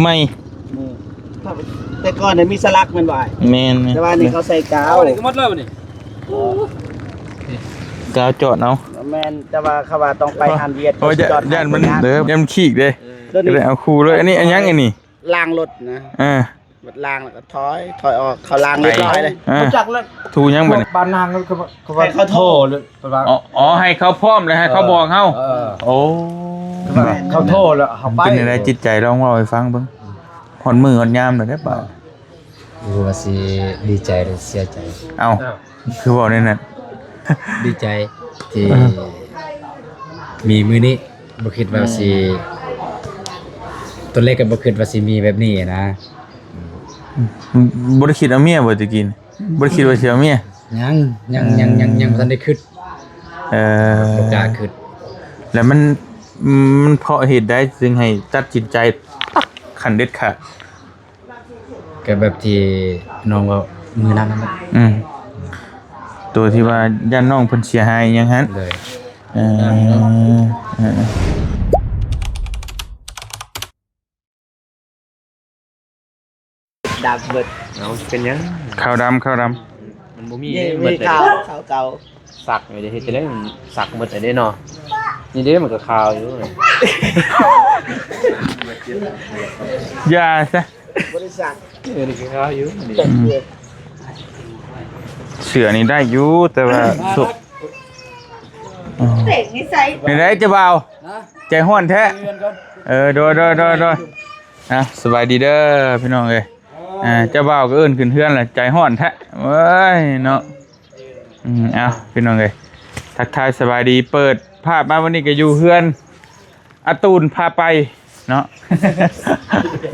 ໃໝ່ ອືມ ແຕ່ກ່ອນນີ້ມີສະຫຼັກແມ່ນບໍ່ອ້າຍ? ແມ່ນໆ ແຕ່ວ່ານີ້ເຂົາໃສ່ກາວ ເອົານີ້ກໍໝົດແລ້ວນີ້ ກາວຈອດເອົາ ແມ່ນ ແຕ່ວ່າເຂົາວ່າຕ້ອງໄປ ເອີ ຮ້ານວຽດ ເຂົາຊິຈອດໃຫ້ ຢ້ານມັນ ເອີ ຢ້ານມັນຂີ້ເດ້ ກໍເລີຍເອົາຄູ່ເລີຍ ອັນນີ້ອັນຫຍັງອັນນີ້? ລ້າງລົດນະ ເອີ ລົດລ້າງແລ້ວກໍຖອຍ ຖອຍອອກ ເຂົາລ້າງຮຽບຮ້ອຍເລີຍ ເອີ ຮູ້ຈັກແລ້ວ ຖູຫຍັງບັດນີ້? ບ້ານນາງກໍ ເຂົາວ່າ ໃຫ້ເຂົາໂທ ໂທເລີຍ ເພິ່ນວ່າ ອໍ ອໍ ໃຫ້ເຂົາພ້ອມແລ້ວໃຫ້ເຂົາບອກເຮົາ ເອີ ໂອ້ ເຂົາໂທແລ້ວເຮົາໄປ ເປັນຈັ່ງໃດຈິດໃຈ ລອງເວົ້າໃຫ້ຟັງເບິ່ງ ຮອດມື້ຮອດຍາມແລ້ວເດ້ບາດ ບໍ່ຮູ້ວ່າຊິດີໃຈຫຼືເສຍໃຈ ເອົ້າ ຄືເວົ້າແນວນັ້ນ ດີໃຈທີ່ ເອີ ມີມື້ນີ້ ບໍ່ຄິດວ່າຊິ ອືມ ຕອນແລກກໍບໍ່ຄິດວ່າຊິມີແບບນີ້ນະ ອືມ ບໍ່ໄດ້ຄິດເອົາເມຍບໍ່ແຕ່ກີ້? ບໍ່ໄດ້ຄິດວ່າຊິເອົາເມຍ? ຍັງ ຍັງ ຍັງ ຍັງ ຍັງບໍ່ທັນໄດ້ຄິດ ເອີ ບໍ່ກ້າຄິດ ແລ້ວມັນ ມັນເພາະເຫດໃດຈຶ່ງໃຫ້ຕັດສິນໃຈຕັດຂັ້ນເດັດຂາດ? ກໍແບບທີ່ນ້ອງເວົ້າມື້ນັ້ນນັ້ນແຫຼະ ອືມ ໂຕທີ່ວ່າຢ້ານນ້ອງເພິ່ນເສຍຫາຍອີ່ຫຍັງຫັ້ນ ໂດຍ ເອີ ເອີ ດຳເບິດ ເອົາ ເປັນຫຍັງ? ຂາວດຳ ຂາວດຳ ມັນບໍ່ມີ ມີ ເບິດເລີຍ ຂາວ ຂາວເກົ່າ ສັກຢູ່ເດ້ ເຮັດຈັ່ງໃດມັນສັກເບິດເດ້ເນາະ ນີ້ເດ້ມັນກໍຂາວຢູ່ ຢ່າຊະ ບໍ່ໄດ້ສັກ ເອີ ນີ້ຄືຂາວຢູ່ນີ້ ອືມ ເສື້ອນີ້ໄດ້ຢູ່ ແຕ່ວ່າ ເສກນິໄສ ນີ້ໄດ້ເຈົ້າບ່າວ ຮະ? ໃຈຮ້ອນແທ້ ເອີ ໂດຍ ໂດຍ ໂດຍ ໂດຍ ອ່ະ ສະບາຍດີເດີພີ່ນ້ອງເອີຍ ອ່າ ເຈົ້າບ່າວກໍເອີ້ນຂຶ້ນເຮືອນແລ້ວ ໃຈຮ້ອນແທ້ ເອີຍເນາະ ອືມ ເອົ້າ ພີ່ນ້ອງເອີຍ ທັກທາຍສະບາຍດີ ເປີດພາບມາວັນນີ້ກໍຢູ່ເຮືອນອາຕູນພາໄປເນາະ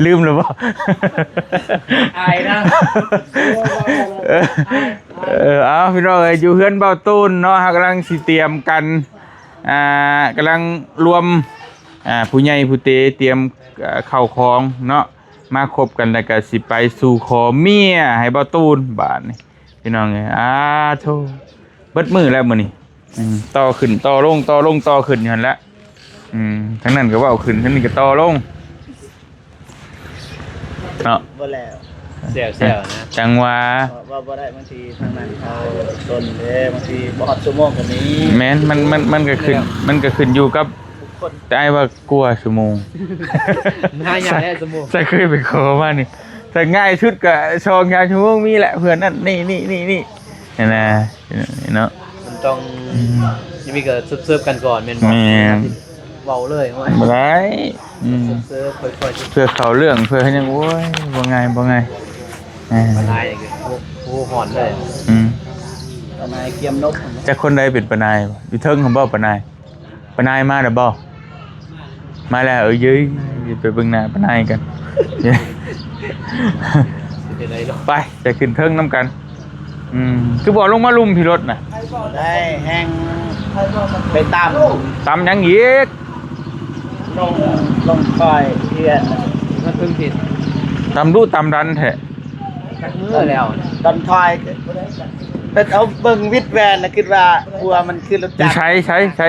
ລືມແລ້ວບໍ່? ອາຍນະ ເອີ ເອີ ເອົ້າ ພີ່ນ້ອງເອີຍ ຢູ່ເຮືອນບ່າວຕູນເນາະ ເຮົາກຳລັງຊິຕຽມກັນ ອ່າ ກຳລັງລວມ ອ່າ ຜູ້ໃຫຍ່ຜູ້ເຕ ຕຽມ ເອີ ເຂົ້າຂອງເນາະ ມາຄົບກັນ ແລ້ວກໍຊິໄປສູ່ຂໍເມຍໃຫ້ບ່າວຕູນບາດນີ້ ພີ່ນ້ອງເອີຍ ອາໂທ ເບິດມື້ແລ້ວມື້ນີ້ ອືມ ຕໍ່ຂຶ້ນຕໍ່ລົງ ຕໍ່ລົງຕໍ່ຂຶ້ນຢູ່ຫັ້ນແຫຼະ ອືມ ທາງນັ້ນກໍເວົ້າຂຶ້ນ ທາງນີ້ກໍຕໍ່ລົງ ເນາະ ບໍ່ແລ້ວ ແຊວໆນະ ຈັ່ງວ່າ ເວົ້າບໍ່ໄດ້ ບາງທີທາງນັ້ນເຂົາຊົນເດ້ ບາງທີບໍ່ຮອດຊົ່ວໂມງກໍມີ ແມ່ນ ມັນ ມັນ ມັນກໍຂຶ້ນ ມັນກໍຂຶ້ນຢູ່ກັບ ແຕ່ອ້າຍວ່າກວ່າຊົ່ວໂມງ ຫາຍາກແຫຼະຊົ່ວໂມງ ໃສ່ເຄີຍໄປຂໍມານີ້ ແຕ່ງ່າຍສຸດກໍສອງສາມຊົ່ວໂມງມີແຫຼະ ເພື່ອນັ້ນ ນີ້ ນີ້ ນີ້ ນີ້ ຫັ້ນນະ ເນາະ ມັນຕ້ອງ ອືມ ມີກໍເສີບໆກັນກ່ອນແມ່ນບໍ່? ແມ່ນ ເວົ້າເລີຍ ບໍ່ໄດ້ ອືມ ເສີບໆ ຄ່ອຍໆ ເພື່ອເຂົ້າເລື່ອງ ເພື່ອຫຍັງ ໂອ້ຍ ບໍ່ງ່າຍ ບໍ່ງ່າຍ ເອີ ປານາຍກໍ ໂອ້ ຮ້ອນເລີຍ ອືມ ປານາຍກຽມນົກ ຈັກຄົນໃດເປັນປານາຍ ຢູ່ເທິງຫັ້ນບໍ່ປານາຍ? ປານາຍມາແລ້ວບໍ່? ມາແລ້ວ ເອີ ເຢີ້ຍ ໄປເບິ່ງໜ້າປານາຍກັນ ເປັນຈັ່ງໃດເນາະ ໄປ ໄປຂຶ້ນເທິງນຳກັນ ອືມ ຄືບໍ່ລົງມາລຸ່ມພີ້ລົດນະ ໄດ້ແຮງໄປຕຳ ຕຳຫຍັງອີກ? ລົງ ລົງຄອຍເຮືອນ ມາເທິງພີ້ ຕຳດຸຕຳດັນແທ້ ຈັກມື້ແລ້ວ ຕອນຄອຍ ເປັນເອົາເບິ່ງວິດແວນລະຄິດວ່າ ກົວມັນຄືລົດຈັກ ໃສ ໃສ ໃສ?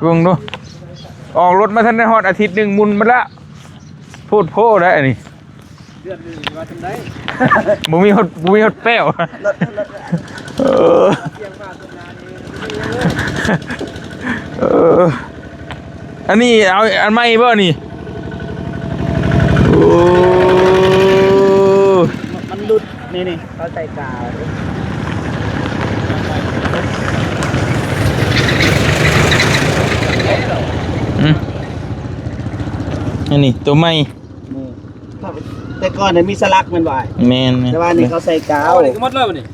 ເບິ່ງດູ ອອກລົດມາທັນໄດ້ຮອດອາທິດໜຶ່ງ ໝຸ່ນໝົດລະ ໂພດໂພໄດ໋ອັນນີ້ ເດືອນໜຶ່ງວ່າຈັ່ງໃດ ບໍ່ມີຮອດ ບໍ່ມີຮອດແປ້ວ ເອີ ເອີ ອັນນີ້ເອົາອັນໃໝ່ບໍ່ນີ້? ໂອ້ ມັນຫຼຸດ ນີ້ ນີ້ ເຂົາໃສ່ກາວ ອືມ ອັນນີ້ຕົວໃໝ່ ອືມ ແຕ່ກ່ອນນີ້ມີສະຫຼັກແມ່ນບໍ່ອ້າຍ? ແມ່ນໆ ແຕ່ວ່ານີ້ເຂົາໃສ່ກາວ ເອົານີ້ກໍໝົດແລ້ວນີ້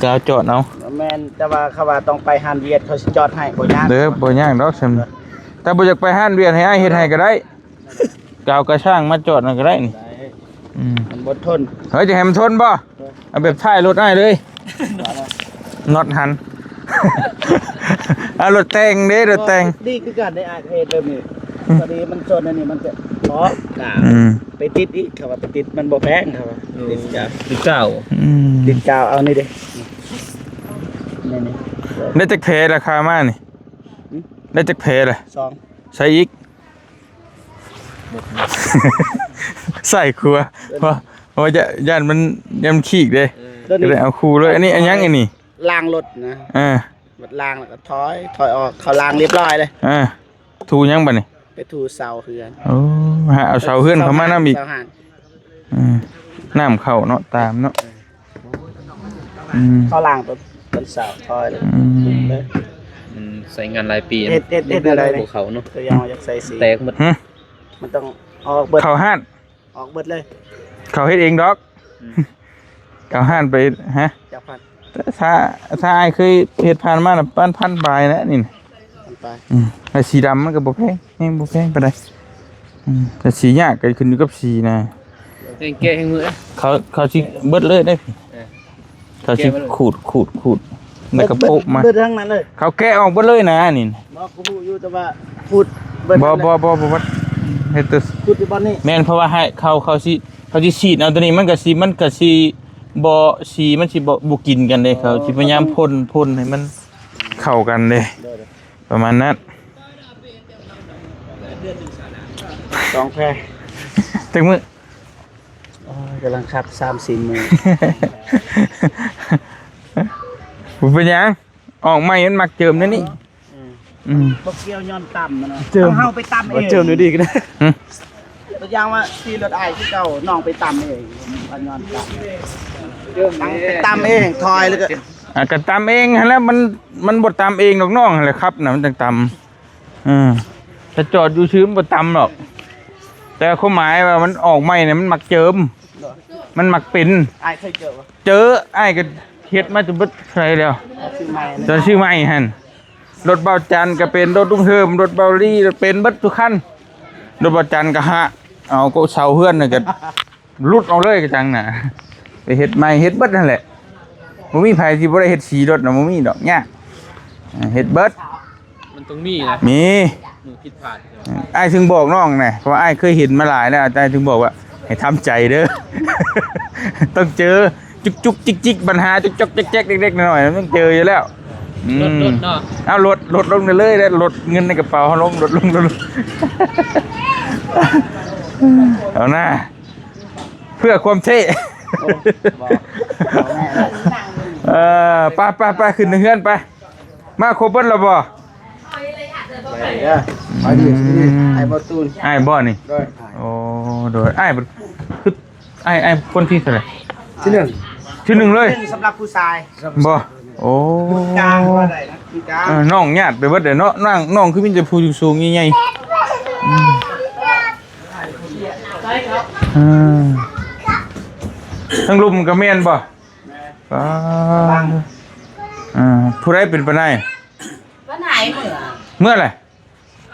ກາວຈອດເອົາ ແມ່ນ ແຕ່ວ່າເຂົາວ່າຕ້ອງໄປຮ້ານວຽດ ເຂົາຊິຈອດໃຫ້ ບໍ່ຍາກ ເດີ ບໍ່ຍາກດອກຊັ້ນ ຖ້າບໍ່ຢາກໄປຮ້ານວຽດ ໃຫ້ອ້າຍເຮັດໃຫ້ກໍໄດ້ ກາວກະຊ່າງມາຈອດນັ້ນກໍໄດ້ນີ້ ໄດ້ ອືມ ມັນບໍ່ທົນ ເຮີ້ຍ ຈະໃຫ້ມັນທົນບໍ່? ເອີ ເອົາແບບທ້າຍລົດອ້າຍເລີຍ ນັອດຫັ້ນ ເອົາລົດແຕ່ງເດ້ ລົດແຕ່ງ ດີຄືກັນໄດ໋ ອ້າຍເຮັດແບບນີ້ ອືມ ພໍດີມັນຊົນອັນນີ້ມັນຈະເພາະກາວ ອືມ ໄປຕິດອີກ ເຂົາວ່າໄປຕິດມັນບໍ່ແພງ ເຂົາວ່າ ອືມ ຕິດກາວ ຕິດກາວ ອືມ ຕິດກາວ ເອົານີ້ເດ້ ນີ້ໆ ໄດ້ຈັກແຜລະຄາມານີ້? ຫຶ? ໄດ້ຈັກແຜລະ? ສອງ ໃສ່ອີກ ໃສ່ຄົວ ເພາະ ເພາະວ່າຢ້ານ ຢ້ານມັນ ຢ້ານມັນຂີກເດ້ ເອີ ກໍເລີຍເອົາຄູ່ເລີຍ. ອັນນີ້ອັນຫຍັງອັນນີ້? ລ້າງລົດນະ. ເອີ ບັດລ້າງແລ້ວກໍຖອຍ ຖອຍອອກ ເຂົາລ້າງຮຽບຮ້ອຍເລີຍ. ເອີ ຖູຫຍັງບັດນີ້? ໄປຖູເສົາເຮືອນ. ໂອ້ ຫາເອົາເສົາເຮືອນເຂົ້າມານຳອີກ. ເສົາຮ້ານ. ເອີ ນ້ຳເຂົ້າເນາະ ຕາມເນາະ. ອືມ ເຂົາລ້າງຕອນ ຕອນເຊົ້າ ຖອຍເລີຍ. ອືມ ເລີຍ. ມັນໃຊ້ງານຫຼາຍປີ ເຮັດ ເຮັດ ເຮັດແນວໃດນີ້? ບໍ່ເຂົ້າເນາະ ຕົວຢ່າງວ່າຢາກໃສ່ສີ ແຕກໝົດ. ຫຶ? ມັນຕ້ອງອອກເບິດ ເຂົ້າຮ້ານ ອອກເບິດເລີຍ. ເຂົາເຮັດເອງດອກ. ອືມ ເຂົ້າຮ້ານໄປ. ຮະ? ຈັກພັນ? ຖ້າ ຖ້າອ້າຍເຄີຍເຮັດຜ່ານມານະ ປະມານພັນປາຍນະນີ້ນະ. ພັນປາຍ. ອືມ ແຕ່ສີດຳມັນກໍບໍ່ແພງ ແຮງບໍ່ແພງປານໃດ. ອືມ ແຕ່ສີຍາກກໍຂຶ້ນຢູ່ກັບສີນະ. ແຮງແກະແຮງເມື່ອຍ. ເຂົາ ເຂົາຊິເບິດເລີຍເດ້. ເອີ ເຂົາຊິຂູດ ຂູດ ຂູດ ແລ້ວກໍໂປະມາ ເບິດທັງນັ້ນເລີຍ. ເຂົາແກະອອກເບິດເລີຍນະນີ້. ບໍ່ ກູຮູ້ຢູ່ ແຕ່ວ່າຂູດເບິດ. ບໍ່ ບໍ່ ບໍ່ ບໍ່ ເຮັດແຕ່ຂູດຢູ່ບ່ອນນີ້. ແມ່ນ ເພາະວ່າໃຫ້ເຂົາ ເຂົາຊິ ເຂົາຊິສີດເອົາຕົວນີ້ ມັນກໍຊິ ມັນກໍຊິບໍ່ ສີມັນຊິບໍ່ ບໍ່ກິນກັນເດ້. ເຂົາຊິພະຍາຍາມພົ່ນ ພົ່ນໃຫ້ມັນເຂົ້າກັນເດ້. ໂດຍ ໂດຍ ປະມານນັ້ນ. ສອງແພ. ຈັກມື້? ໂອ້ຍ ກຳລັງຂັບສາມສີ່ມື້. ບໍ່ເປັນຫຍັງ ອອກໃໝ່ມັນມັກເຈີມແນວນີ້. ອືມ ອືມ ບໍ່ກ່ຽວ ຍ້ອນຕ່ຳນະ. ເຈີມ ເຮົາໄປຕ່ຳເອງ ເຈີມດີໆ ກໍໄດ້. ຫຶ? ຕົວຢ່າງວ່າຂີ່ລົດອ້າຍຄືເກົ່າ ນ້ອງໄປຕ່ຳເອງ ວ່າຍ້ອນຕ່ຳ ເຈີມ ໄປຕ່ຳເອງ ຖອຍແລ້ວກໍ ອ່າ ກໍຕ່ຳເອງຫັ້ນແຫຼະ. ມັນ ມັນບໍ່ຕ່ຳເອງດອກ ນ້ອງຫັ້ນແຫຼະຂັບນະ ມັນຈັ່ງຕ່ຳ. ເອີ ຖ້າຈອດຢູ່ຊື່ມັນບໍ່ຕ່ຳດອກ ແຕ່ຄວາມໝາຍວ່າມັນອອກໃໝ່ນີ້ ມັນມັກເຈີມ ມັນມັກເປັນ. ອ້າຍເຄີຍເຈີບໍ່? ເຈີ ອ້າຍກໍເຮັດມາຈົນເບິດເທົ່າໃດແລ້ວ. ຊື້ໃໝ່ ຕອນຊື້ໃໝ່ຫັ້ນ ລົດເບົາຈັນກໍເປັນ ລົດລຸງເຮີມ ລົດເບົາລີ ເປັນເບິດທຸກຄັນ. ລົດເບົາຈັນກໍຫາກເອົາກໍເສົາເຮືອນນັ້ນກໍ ຫຼຸດອອກເລີຍກະຈັງນະ ໄປເຮັດໃໝ່ ເຮັດເບິດຫັ້ນແຫຼະ. ບໍ່ມີໃຜຊິບໍ່ໄດ້ເຮັດສີລົດນະ ບໍ່ມີດອກ ຍາກ. ເຮັດເບິດ ມັນຕ້ອງມີນະ ມີ ມືຜິດພາດ. ອ້າຍເຖິງບອກນ້ອງນະ ເພາະວ່າອ້າຍເຄີຍເຫັນມາຫຼາຍແລ້ວ ອ້າຍເຖິງບອກວ່າໃຫ້ທຳໃຈເດີ ຕ້ອງເຈີຈຸກໆຈິກໆ ບັນຫາຈົກໆແຈກໆ ເລັກໆນ້ອຍໆ ມັນຕ້ອງເຈີຢູ່ແລ້ວ. ອືມ ລົດ ລົດເນາະ ເອົາລົດ ລົດລົງໄດ້ເລີຍ ລົດເງິນໃນກະເປົາເຮົາລົງ ລົດລົງ ລົດລົງ ເອົານະ. ເພື່ອຄວາມເທ່. ໂອ້ ບໍ່ ບໍ່ແມ່ນ. ເອີ ໄປ ໄປ ໄປ ຂຶ້ນເຮືອນໄປ. ມາຄົບເບິດແລ້ວບໍ່? ໄປເດີ ໄປເດີ. ອືມ ອ້າຍບໍ່ຕູນ ອ້າຍບໍ່ນີ້? ໂດຍ ໂອ້ ໂດຍ. ອ້າຍຄື ອ້າຍ ອ້າຍຄົນທີເທົ່າໃດ? ທີໜຶ່ງ ທີໜຶ່ງເລີຍ ສຳລັບຜູ້ຊາຍ. ບໍ່ ໂອ້ ກາງວ່າໄດ້ນະ ກາງ. ເອີ ນ້ອງຍາດໄປເບິດເດ້ເນາະ ນ້ອງ ນ້ອງຄືມີແຕ່ຜູ້ສູງໆໃຫຍ່ໆ. ອືມ ອືມ ທາງລຸ່ມກໍແມ່ນບໍ່? ແມ່ນ. ປ້າ ອ່າ ຜູ້ໃດເປັນປານໃດ? ປານໃດເມື່ອ ເມື່ອແຫຼະ.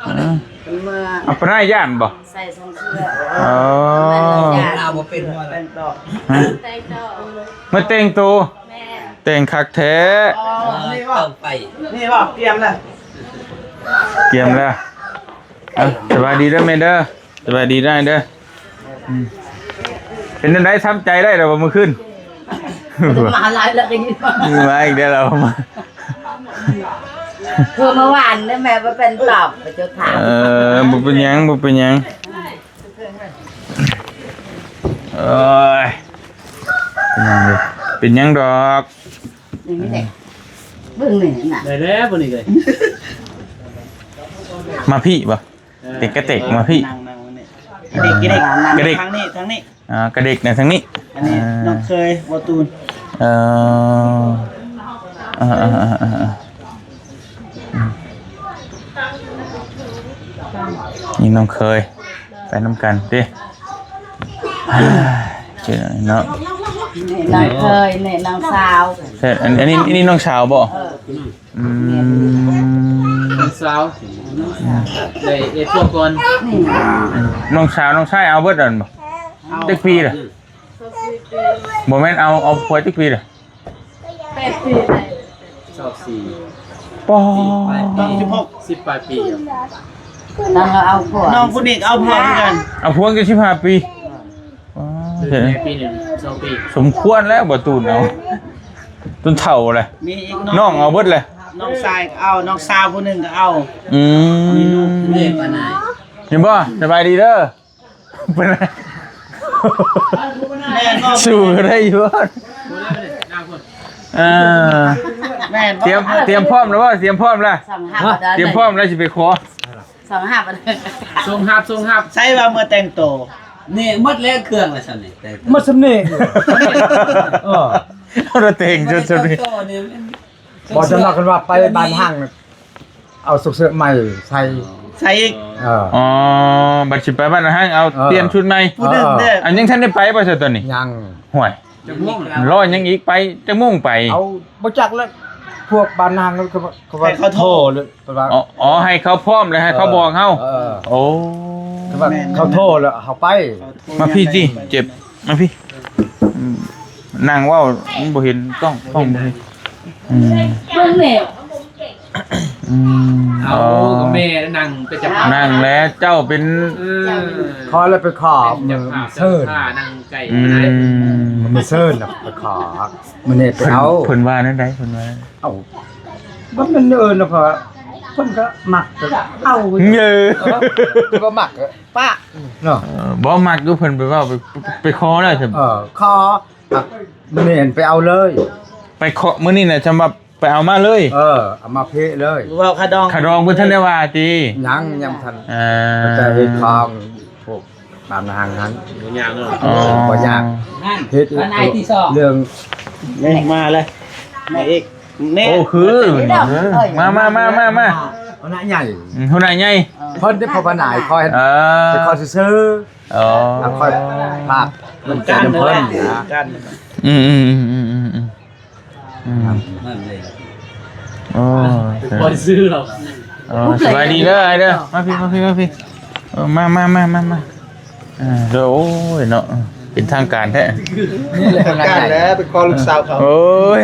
ເອີ ເມື່ອ ເອົາປານໃດຢ້ານບໍ່? ໃສ່ຊ່ອງເສື້ອ. ອໍ ແມ່ນຢ້ານ ລາວບໍ່ເປັນ ເມື່ອແຫຼະ. ແຕ່ງຕໍ່ ຮະ? ແຕ່ງຕໍ່ ມາແຕ່ງໂຕ. ແມ່ນ ແຕ່ງຄັກແທ້. ອໍ ນີ້ບໍ່? ນີ້ບໍ່? ກຽມແລ້ວ ກຽມແລ້ວ. ອ່ະ ສະບາຍດີເດີແມ່ເດີ. ສະບາຍດີນາຍເດີ. ອືມ ເປັນຈັ່ງໃດ ທຳໃຈໄດ້ແລ້ວບໍ່ມື້ຄືນ? ມາຫຼາຍແລ້ວ ໄດ້ຍິນມາ ມາອີກແລ້ວ ມາ ໂທມາວານເດ້ ແມ່ບໍ່ເປັນຕອບ ໄປເຈົ້າຖາມ. ເອີ ບໍ່ເປັນຫຍັງ ບໍ່ເປັນຫຍັງ. ໂອ້ຍ ເປັນຫຍັງເດີ ເປັນຫຍັງດອກ. ນີ້ແຫຼະ ເບິ່ງນີ້ນະ ໄດ້ແລ້ວບໍ່ນີ້ເລີຍ. ມາພີ້ບໍ່? ເອີ ເຕັກກະເຕັກມາພີ້ ນັ່ງ ນັ່ງນີ້ ກະເດັກ ກະເດັກ ທາງນີ້ ທາງນີ້. ອ່າ ກະເດັກນະທາງນີ້. ອັນນີ້ ອ່າ ນ້ອງເຄີຍບໍ່ຕູນ. ເອີ ເອີ ນີ້ນ້ອງເຄີຍ ໄປນຳກັນຕິ ເນາະ. ນີ້ນ້ອງເຄີຍ ນີ້ນ້ອງສາວ. ແທ້ ອັນ ອັນນີ້ ນີ້ນ້ອງສາວບໍ່? ເອີ ອືມ ນ້ອງສາວ ໄດ້ເຮັດພວກກ່ອນ. ນີ້ ນ້ອງສາວ ນ້ອງຊາຍເອົາເບິດອັນບໍ່? ເອົາ ຈັກປີລະ? ຊາວສີ່ປີ. ບໍ່ແມ່ນ ເອົາ ເອົາຜົວຈັກປີລະ? ແປດປີໄດ້. ຊາວສີ່. ປໍ ສິບປາຍປີ ສິບຫົກ ສິບປາຍປີ. ຕ້ອງເອົາຜົວ ນ້ອງຜູ້ນີ້ເອົາຜົວຄືກັນ ເອົາຜົວກັນສິບຫ້າປີ. ອໍ ເປັນແມ່ປີໜຶ່ງ ສອງປີ. ສົມຄວນແລ້ວບໍ່ຕູນເອົາ ຈົນເຖົ້າແລ້ວ. ມີອີກ ນ້ອງ ນ້ອງເອົາເບິດແລ້ວ. ນ້ອງຊາຍກໍເອົາ ນ້ອງສາວຜູ້ໜຶ່ງກໍເອົາ. ອືມ ມີລູກເດ້ປານໃດ. ເຫັນບໍ່? ສະບາຍດີເດີ. ປານໃດ? ແມ່ນບໍ່? ສູ້ໄດ້ຢູ່ບໍ່? ເອີ ແມ່ນບໍ່? ຕຽມ ຕຽມພ້ອມແລ້ວບໍ່? ຕຽມພ້ອມແລ້ວ? ສອງຫ້າ ຕຽມພ້ອມແລ້ວຊິໄປຂໍ. ສອງຫ້າ ສົ່ງຮັບ ສົ່ງຮັບ ໃຊ້ວ່າເມື່ອແຕ່ງໂຕ ນີ້ໝົດແລ້ວເຄື່ອງລະຊັ້ນນີ້ ແຕ່ງໂຕ ໝົດສ່ຳນີ້ ເອີ ເອົາແຕ່ງຈົນສ່ຳນີ້ ບໍ່ຈະນອກກັນວ່າໄປບ້ານຫ້າງ ເອົາສຸກເສີບໃໝ່ໃສ່ ໃສ່ອີກ ເອີ ອໍ ບັດຊິໄປບ້ານຫ້າງ ເອົາ ເອີ ປ່ຽນຊຸດໃໝ່ ຜູ້ໜຶ່ງເດີ ອັນຍັງທັນໄດ້ໄປບໍ່ຊະຕອນນີ້? ຍັງ ຫ້ວຍ ຈັກໂມງ ລໍຍັງອີກ ໄປຈັກໂມງໄປ? ເອົາ ບໍ່ຈັກແລ້ວ ພວກບ້ານນາງເຂົາ ເຂົາວ່າ ໃຫ້ເຂົາໂທ ໂທເລີຍ ເພິ່ນວ່າ ອໍ ໃຫ້ເຂົາພ້ອມແລ້ວໃຫ້ເຂົາບອກເຮົາ ເອີ ໂອ້ ເຂົາໂທແລ້ວເຮົາໄປ ມາພີ້ຕິ ເຈັບ ມາພີ້ ອືມ ນັ່ງເວົ້າມັນບໍ່ເຫັນກ້ອງ ກ້ອງບໍ່ເຫັນ ອືມ ເບິ່ງແລ້ວ ອືມ ເອົາ ເອົາ ກໍແມ່ນັ່ງເປັນເຈົ້າພາບ ນັ່ງແລ້ວເຈົ້າເປັນ ເອີ ຂໍແລ້ວໄປຂໍ ເປັນເຈົ້າພາບ ເຊີນ ເຈົ້າພາບນັ່ງໃກ້ ອືມ ມາໄດ້ ອືມ ມື້ເຊີນນະ ໄປຂໍ ມື້ນີ້ໄປເອົາ ເພິ່ນ ເພິ່ນວ່າແນວໃດ ເພິ່ນວ່າ ເອົາ ມັນ ມັນເອີ້ນນະ ເພິ່ນວ່າ ເພິ່ນກໍມັກກໍເອົາ ເອີ ເອີ ເພິ່ນວ່າມັກກໍປະເນາະ ເອີ ບໍ່ມັກຢູ່ ເພິ່ນໄປເວົ້າ ໄປ ໄປຂໍແລ້ວ ເອີ ຂໍ ມື້ນີ້ໄປເອົາເລີຍ ໄປຂໍ ມື້ນີ້ນະ ຈຳວ່າ ໄປເອົາມາເລີຍ ເອີ ເອົາມາເພະເລີຍ ເວົ້າຂະດອງ ຂະດອງເພິ່ນທັນໄດ້ວ່າຕິ ຍັງ ຍັງບໍ່ທັນ ເອີ ແຕ່ເຮັດຂອງພວກຕາມທາງຫັ້ນ ບໍ່ຍາກເນາະ ອໍ ບໍ່ຍາກ ເຮັດເລື່ອງ ນີ້ມາເລີຍ ມາອີກ ນີ້ ໂອ້ ຄື ມາ ມາ ມາ ມາ ມາ ຫົວໜ້າໃຫຍ່ ອືມ ຫົວໜ້າໃຫຍ່ ເພິ່ນໄດ້ພໍ່ພະນາຍ ຄອຍ ເອີ ຄອຍຊື່ໆ ອໍ ຄອຍພາກ ມັນເປັນນຳເພິ່ນນະ ອືມໆໆໆ ອືມ ນັ້ນເລີຍ ໂອ້ ບໍ່ໄດ້ຊື້ດອກ ເອີ ສະບາຍດີເດີອ້າຍເດີ ມາພີ້ ມາພີ້ ມາພີ້ ເອີ ມາ ມາ ມາ ມາ ມາ ເອີ ໂອ້ຍເນາະ ເປັນທາງການແທ້ ທາງການແຫຼະ ໄປຂໍລູກສາວເຂົາ ໂອ້ຍ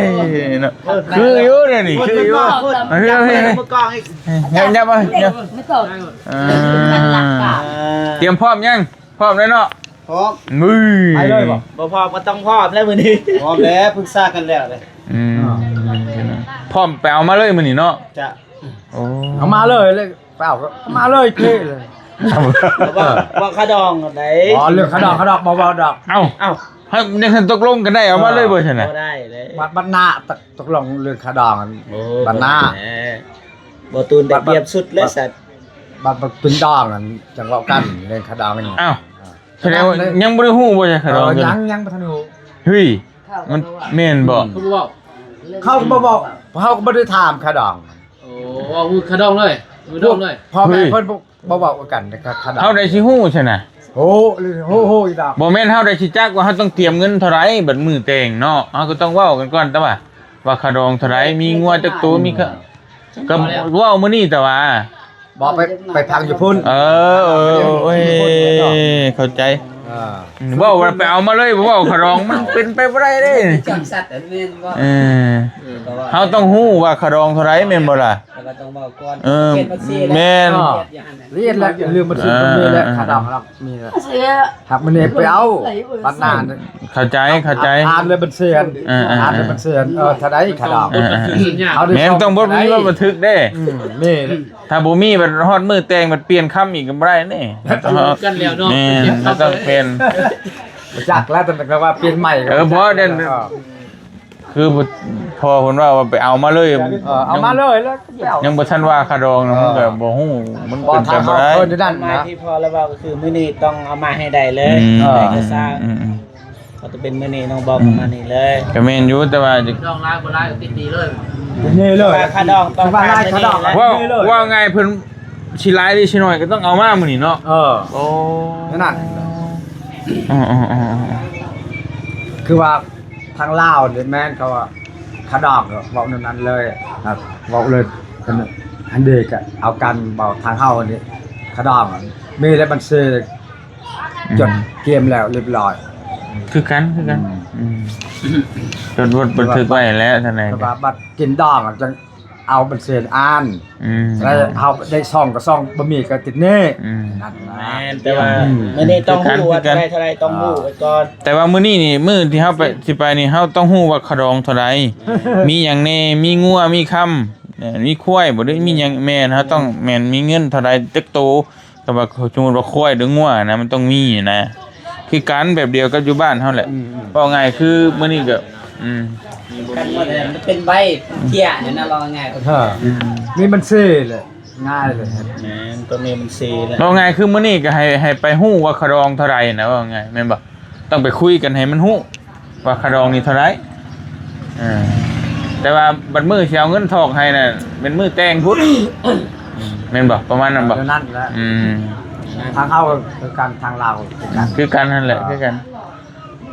ເນາະ ຄືຢູ່ເດນີ້ ຄືຢູ່ ມາພີ້ ມາພີ້ ມາພີ້ ຍັບ ຍັບ ຍັບ ເອີ ຕຽມພ້ອມຍັງ? ພ້ອມແລ້ວເນາະ ພ້ອມ ມື້ ໄປເລີຍບໍ່? ບໍ່ພ້ອມກໍຕ້ອງພ້ອມແລ້ວມື້ນີ້ ພ້ອມແລ້ວ ປຶກສາກັນແລ້ວເດ້ ອືມ ພ້ອມໄປເອົາມາເລີຍມື້ນີ້ເນາະ ຈະ ໂອ້ ເອົາມາເລີຍ ເລີຍ ໄປເອົາກໍເອົາມາເລີຍ ເພະເລີຍ ເວົ້າ ເວົ້າຂະດອງໄດ໋ ອໍ ເລື່ອງຂະດອງ ຂະດອງບໍ່ເວົ້າດອກ ເອົ້າ ເອົ້າ ໃຫ້ຍັງທັນຕົກລົງກັນໄດ້ ເອົາມາເລີຍບໍ່ຊັ້ນນະ ບໍ່ໄດ້ເລີຍ ບັດ ບັດໜ້າຕົກລົງເລື່ອງຂະດອງ ໂອ້ ບັດໜ້າ ບໍ່ຕູນໄດ້ປຽບສຸດແລ້ວ ບັດ ບັດ ບັດເປັນດອງຫັ້ນ ຈັ່ງເວົ້າກັນເລື່ອງຂະດອງນີ້ ອ້າວ ສະແດງວ່າຍັງບໍ່ໄດ້ຮູ້ບໍ່ ຂະດອງ ເອີ ຍັງ ຍັງບໍ່ທັນຮູ້ ເຮີ້ຍ ມັນແມ່ນບໍ່? ເຂົາບໍ່ເວົ້າ ເຂົາກໍບໍ່ເວົ້າ ເຮົາກໍບໍ່ໄດ້ຖາມຂະດອງ ໂອ້ ເວົ້າຂະດອງເລີຍ ຂະດອງເລີຍ ພໍ່ແມ່ເພິ່ນບໍ່ ບໍ່ເວົ້າກັນຂະດອງ ເຮົາໄດ້ຊິຮູ້ຊັ້ນນະ ໂອ້ ໂອ້ ໂອ້ ອີດອກ ບໍ່ແມ່ນເຮົາໄດ້ຊິຈັກວ່າເຮົາຕ້ອງຕຽມເງິນເທົ່າໃດ ບັດມື້ແຕ່ງເນາະ ເຮົາກໍຕ້ອງເວົ້າກັນກ່ອນ ແຕ່ວ່າ ວ່າຂະດອງເທົ່າໃດ ມີງົວຈັກໂຕ ມີ ກໍເວົ້າມື້ນີ້ ແຕ່ວ່າ ບໍ່ໄປ ໄປພັງຢູ່ພຸ້ນ ເອີ ເອີ ໂອ້ຍ ເຂົ້າໃຈ ເອີ ເວົ້າວ່າໄປເອົາມາເລີຍ ບໍ່ເວົ້າຂະດອງ ມັນເປັນໄປບໍ່ໄດ້ເດ້ ຈຳສັດແມ່ນບໍ່ ເອີ ເຮົາຕ້ອງຮູ້ວ່າຂະດອງເທົ່າໃດ ແມ່ນບໍ່ລະ ແຕ່ວ່າຕ້ອງເວົ້າກ່ອນ ເອີ ແມ່ນ ລະອຽດລະ ເລື່ອງບັນທຶກມັນມີແຫຼະ ເອີ ຂະດອງເຮົາ ມີແລ້ວ ຫາກມື້ນີ້ໄປເອົາ ບັດໜ້າ ເຂົ້າໃຈ ເຂົ້າໃຈ ອ່ານເລີຍບັນຊີ ອ່ານເລີຍບັນຊີ ເອີ ເທົ່າໃດຂະດອງ ເອີ ເຮົາໄດ້ ແມ່ນ ຕ້ອງມີບົດບັນທຶກເດ້ ອືມ ມີ ຖ້າບໍ່ມີບັດຮອດມື້ແຕ່ງບັດປ່ຽນຄຳອີກກໍບໍ່ໄດ້ເດ້ ກັນແລ້ວເນາະ ແມ່ນ ຕ້ອງປ່ຽນ ຈັກແລ້ວ ແຕ່ວ່າປ່ຽນໃໝ່ ເອີ ບໍ່ ເອີ ຄືພໍ່ເພິ່ນເວົ້າວ່າໄປເອົາມາເລີຍ ເອີ ເອົາມາເລີຍແລ້ວ ຍັງບໍ່ທັນວ່າຂະດອງນະ ເອີ ມັນກໍບໍ່ຮູ້ ມັນເປັນໄປບໍ່ໄດ້ ເອີ ທີ່ພໍ່ລະເວົ້າກໍຄືມື້ນີ້ຕ້ອງເອົາມາໃຫ້ໄດ້ເລີຍ ອືມ ເອີ ກໍສ້າງ ອືມ ອືມ ເຂົາຈະເປັນມື້ນີ້ນ້ອງບອກ ອືມ ປະມານນີ້ເລີຍ ກໍແມ່ນຢູ່ ແຕ່ວ່າຈະດອງຫຼາຍບໍ່ຫຼາຍກໍຕິດໜີ້ເລີຍ ຕິດໜີ້ເລີຍ ແຕ່ວ່າຂະດອງຕ້ອງ ວ່າລາຍຂະດອງ ເວົ້າ ເວົ້າງ່າຍເພິ່ນ ຊິຫຼາຍຫຼືຊິໜ້ອຍກໍຕ້ອງເອົາມາມື້ນີ້ເນາະ ເອີ ໂອ້ ນັ້ນ ອໍໆໆໆ ຄືວ່າທາງລາວນີ້ແມ່ນເຂົາວ່າຂະດອງ ເວົ້າແນວນັ້ນເລີຍ ເວົ້າເລີຍ ອັນເດກະເອົາກັນ ເວົ້າທາງເຮົານີ້ ຂະດອງ ມີແຕ່ບັນຊີ ອືມ ຈົດກຽມແລ້ວລຽບຮ້ອຍ ຄືກັນ ຄືກັນ ອືມ ອືມ ຈົດບົດບັນທຶກໄວ້ແລ້ວ ເທົ່ານັ້ນ ແຕ່ວ່າບັດກິນດອງຈັ່ງເອົາບັນຊີອ່ານ ອືມ ແລ້ວເຮົາໄດ້ຊອງກໍຊອງ ບໍ່ມີກໍຕິດໜີ້ ອືມ ນັ້ນນະ ແມ່ນ ແຕ່ວ່າ ອືມ ມື້ນີ້ຕ້ອງຮູ້ວ່າເທົ່າໃດ ເທົ່າໃດ ຕ້ອງຮູ້ໄວ້ກ່ອນ ແຕ່ວ່າມື້ນີ້ນີ້ ມື້ທີ່ເຮົາໄປ ຊິໄປນີ້ ເຮົາຕ້ອງຮູ້ວ່າຂະດອງເທົ່າໃດ ມີຫຍັງແດ່ ມີງົວ ມີຄຳ ມີຄວາຍບໍ່ ຫຼືມີຫຍັງ ແມ່ນ ເຮົາຕ້ອງ ແມ່ນ ມີເງິນເທົ່າໃດ ຈັກໂຕ ກໍວ່າ ສົມມຸດວ່າຄວາຍຫຼືງົວນະ ມັນຕ້ອງມີນະ ຄືກັນ ແບບດຽວກັບຢູ່ບ້ານເຮົາແຫຼະ. ອືມໆ ເວົ້າງ່າຍຄືມື້ນີ້ກໍ ອືມ ກັນໝົດແຫຼະ ມັນເປັນໃບເກ້ຍນີ້ນະ ເວົ້າງ່າຍ ເອີ ອືມ ມີບັນຊີແຫຼະ ງ່າຍເລີຍ. ແມ່ນ ຕ້ອງມີບັນຊີແຫຼະ. ເວົ້າງ່າຍຄືມື້ນີ້ກໍໃຫ້ ໃຫ້ໄປຮູ້ວ່າຂະດອງເທົ່າໃດນະ ເວົ້າງ່າຍແມ່ນບໍ່? ຕ້ອງໄປຄຸຍກັນໃຫ້ມັນຮູ້ວ່າຂະດອງນີ້ເທົ່າໃດ. ເອີ ແຕ່ວ່າບັດມື້ຊິເອົາເງິນຖອກໃຫ້ນະ ແມ່ນມື້ແຕ່ງພຸ້ນ ແມ່ນບໍ່? ປະມານນັ້ນບໍ່? ແນວນັ້ນແຫຼະ. ອືມ ທາງເຮົາກໍຄືກັນ ທາງລາວກໍຄືກັນ ຄືກັນຫັ້ນແຫຼະ ເອີ ຄືກັນ.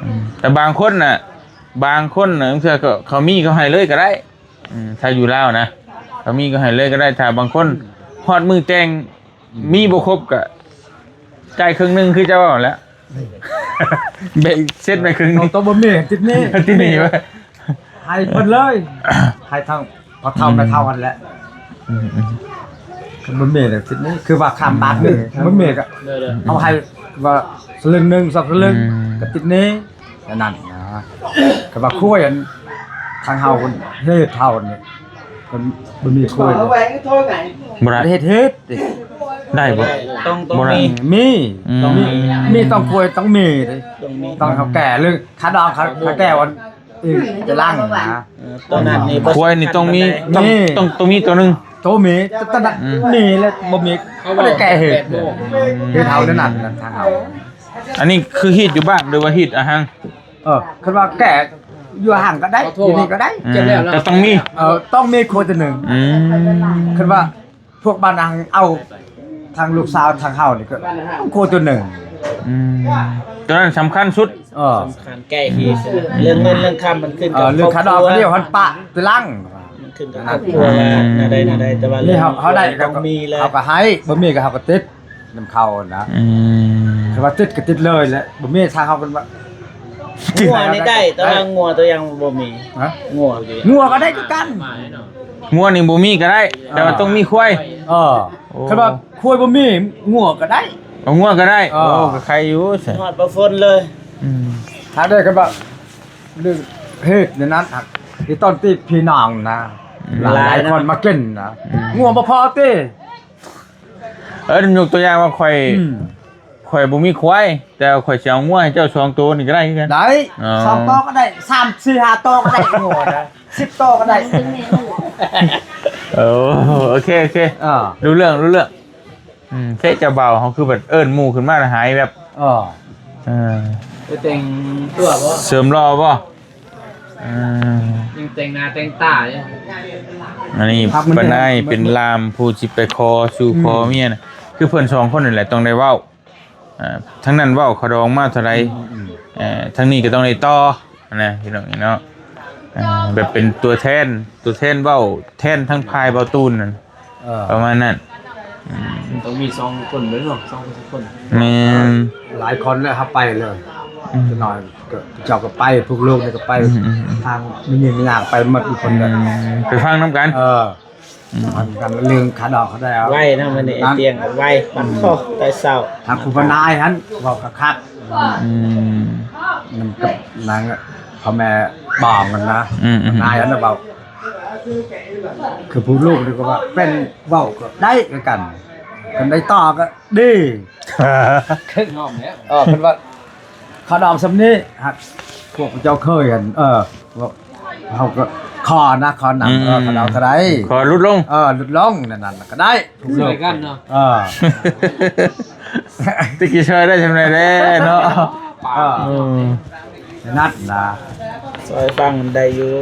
ອືມ ແຕ່ບາງຄົນນະ ບາງຄົນນະ ບາງເທື່ອກໍເຂົາມີເຂົາໃຫ້ເລີຍກໍໄດ້. ອືມ ຖ້າຢູ່ລາວນະ ເຂົາມີກໍໃຫ້ເລີຍກໍໄດ້. ຖ້າບາງຄົນຮອດມື້ແຕ່ງ ອືມ ມີບໍ່ຄົບກໍຈ່າຍເຄິ່ງໜຶ່ງ ຄືເຈົ້າເວົ້າຫັ້ນແຫຼະ ແບ່ງເຊັດໄປເຄິ່ງໜຶ່ງ. ໂຕບໍ່ມີ ຕິດໜີ້ ຕິດໜີ້ວະ ໃຫ້ເພິ່ນເລີຍ ໃຫ້ທາງພໍ່ເຖົ້າແມ່ເຖົ້າຫັ້ນແຫຼະ. ອືມໆ ຄັນບໍ່ມີແລ້ວຕິດໜີ້ ຄືວ່າຄຳບາດໜຶ່ງ ບໍ່ມີກໍເອົາໃຫ້ວ່າສະລຶງໜຶ່ງ ສອງສະລຶງ ອືມ ກໍຕິດໜີ້. ອັນນັ້ນນະ ກໍວ່າຄວາຍອັນ ທາງເຮົາເຮັດເຮົານີ້ ມັນບໍ່ມີຄວາຍ ບໍ່ໄດ້ ເຮັດ ເຮັດ ໄດ້ບໍ່? ຕ້ອງ ຕ້ອງມີ ມີ ອືມ ຕ້ອງມີ ມີ ຕ້ອງຄວາຍ ຕ້ອງມີເດ້ ຕ້ອງມີ ຕ້ອງເຮົາແກ່ເລື່ອງຂະດອງ ຂະ ຂະແກ່ວັນ ອືມ ຈະລ້າງນະ. ເອີ ຕອນນັ້ນນີ້ ຄວາຍນີ້ຕ້ອງມີ ຕ້ອງ ຕ້ອງ ຕ້ອງມີຕົວໜຶ່ງ ໂຕມີ ແຕ່ຕອນນັ້ນ ອືມ ມີແລ້ວບໍ່ມີ ເຂົາບໍ່ໄດ້ແກ່ເຮັດ ເຮັດເຮົາແນວນັ້ນ ທາງເຮົາ. ອັນນີ້ຄືຮີດຢູ່ບ້ານ ຫຼືວ່າຮີດອາຫັງ? ເອີ ຄັນວ່າແກ່ຢູ່ອາຫັງກໍໄດ້ ຢູ່ນີ້ກໍໄດ້ ອືມ ແຕ່ຕ້ອງມີ ເອີ ຕ້ອງມີຄົວຕົວໜຶ່ງ. ອືມ ຄັນວ່າພວກບ້ານອາຫັງເອົາ ທາງລູກສາວທາງເຮົານີ້ກໍຕ້ອງຄົວຕົວໜຶ່ງ. ອືມ ຕົວນັ້ນສຳຄັນສຸດ. ເອີ ສຳຄັນ ແກ່ທີ່ສຸດ ເລື່ອງເງິນເລື່ອງຄຳມັນຂຶ້ນ ເອີ ກັບ ເລື່ອງຂະດອງ ຄອບຄົວ ເຮົາຫັນປະທີຫຼັງ ມັນຂຶ້ນກັບຄອບຄົວ ອືມ ວ່າແນວໃດແນວໃດ ແຕ່ວ່າເລື່ອງ ເຮົາ ເຮົາໄດ້ກໍຕ້ອງມີເລີຍ ເຮົາກໍໃຫ້ ບໍ່ມີກໍເຮົາກໍຕິດ ນຳເຂົານະ. ອືມ ຄັນວ່າຕິດກໍຕິດເລີຍແຫຼະ ບໍ່ມີທາງເຮົາເພິ່ນວ່າ ງົວນີ້ໄດ້ ແຕ່ວ່າງົວຕົວຢ່າງບໍ່ມີ. ຮະ? ງົວ ງົວກໍໄດ້ຄືກັນ ງົວນີ້ບໍ່ມີກໍໄດ້ ເອີ ແຕ່ວ່າຕ້ອງມີຄວາຍ. ເອີ ໂອ້ ຄັນວ່າຄວາຍບໍ່ມີ ງົວກໍໄດ້ ເອົາງົວກໍໄດ້. ເອີ ໂອ້ ກໍໄຄຢູ່ຊັ້ນ ຮອດບໍ່ຝົນເລີຍ. ອືມ ຖ້າໄດ້ ຄັນວ່າເລື່ອງເຮັດໃນນັ້ນ ອີຕອນທີ່ພີ່ນ້ອງນະ ອືມ ຫຼາຍໆຄົນມາກິນນະ ອືມ ງົວບໍ່ພໍຕິ. ເອີ ຍົກຕົວຢ່າງວ່າຂ້ອຍ ອືມ ຂ້ອຍບໍ່ມີຄວາຍ ແຕ່ຂ້ອຍຊິເອົາງົວໃຫ້ເຈົ້າສອງໂຕນີ້ກໍໄດ້ຄືກັນ. ໄດ້ ອໍ ສອງໂຕກໍໄດ້ ສາມ ສີ່ ຫ້າໂຕກໍໄດ້ ງົວນະ ສິບໂຕກໍໄດ້. ໂອ້ ໂອເຄ ໂອເຄ ເອີ ຮູ້ເລື່ອງ ຮູ້ເລື່ອງ. ອືມ ເຄ ເຈົ້າບ່າວເຮົາຄືແບບເອີ້ນໝູ່ຂຶ້ນມາແລ້ວຫາຍແວບ. ເອີ ເອີ ໄປແຕ່ງຕົວບໍ່? ເສີມຫຼໍ່ບໍ່? ເອີ ຍັງແຕ່ງໜ້າແຕ່ງຕາຢູ່. ອັນນີ້ປ້ານາຍເປັນລ່າມຜູ້ຊິໄປຂໍສູ່ ອືມ ຂໍເມຍນະ ຄືເພິ່ນສອງຄົນນີ້ແຫຼະຕ້ອງໄດ້ເວົ້າ ອ່າ ທາງນັ້ນເວົ້າຂະດອງມາເທົ່າໃດ ອືມ ເອີ ທາງນີ້ກໍຕ້ອງໄດ້ຕໍ່ນະ ພີ່ນ້ອງເນາະ. ອ່າ ແບບເປັນຕົວແທນ ຕົວແທນເວົ້າແທນທາງຝ່າຍບ່າວຕູນນັ້ນ. ເອີ ປະມານນັ້ນ. ອືມ ຕ້ອງມີສອງຄົນເດ້ເນາະ ສອງຄົນ ແມ່ນ ຫຼາຍຄົນແລ້ວເຮົາໄປເລີຍ. ອືມ ຈັກໜ້ອຍກໍເຈົ້າກໍໄປ ພວກລູກນີ້ກໍໄປ. ອືມໆໆ ທາງມີຍິງມີຍາງໄປໝົດທຸກຄົນເລີຍ. ອືມ ໄປຟັງນຳກັນ. ເອີ ອືມ ຟັງນຳກັນ ເລື່ອງຂະດອງຂະແດ ໄວເນາະ ມື້ນີ້ ນັ້ນ ໄອ້ຕຽງໄວ ປັນ ອືມ ໂອ້ ແຕ່ເຊົ້າ ທາງຄູບານາຍຫັ້ນເວົ້າຄັກໆ. ອືມ ນຳກັບນາງພໍ່ແມ່ບອງຫັ້ນນະ. ອືມໆໆ ນາຍຫັ້ນນະເວົ້າ ຄືຜູ້ລູກນີ້ກໍວ່າເປັນ ເວົ້າກໍໄດ້ຄືກັນ ຄັນໄດ້ຕໍ່ກໍດີ. ຍອມແລ້ວ ເອີ ເພິ່ນວ່າຂະດອງສ່ຳນີ້ ຫາກພວກເຈົ້າເຄີຍຫັ້ນ ເອີ ພວກເຮົາກໍຂໍນະ ຂໍນຳ. ອືມ ເອີ ຂະດອງເທົ່າໃດ ຂໍຫຼຸດລົງ. ເອີ ຫຼຸດລົງ ນັ້ນໆ ກໍໄດ້ ຊ່ວຍກັນເນາະ. ເອີ ຈັກຊິຊ່ອຍໄດ້ສ່ຳໃດແດ່ເນາະ. ເອີ ອືມ ນັ້ນນະ ຊ່ອຍຟັງໄດ້ຢູ່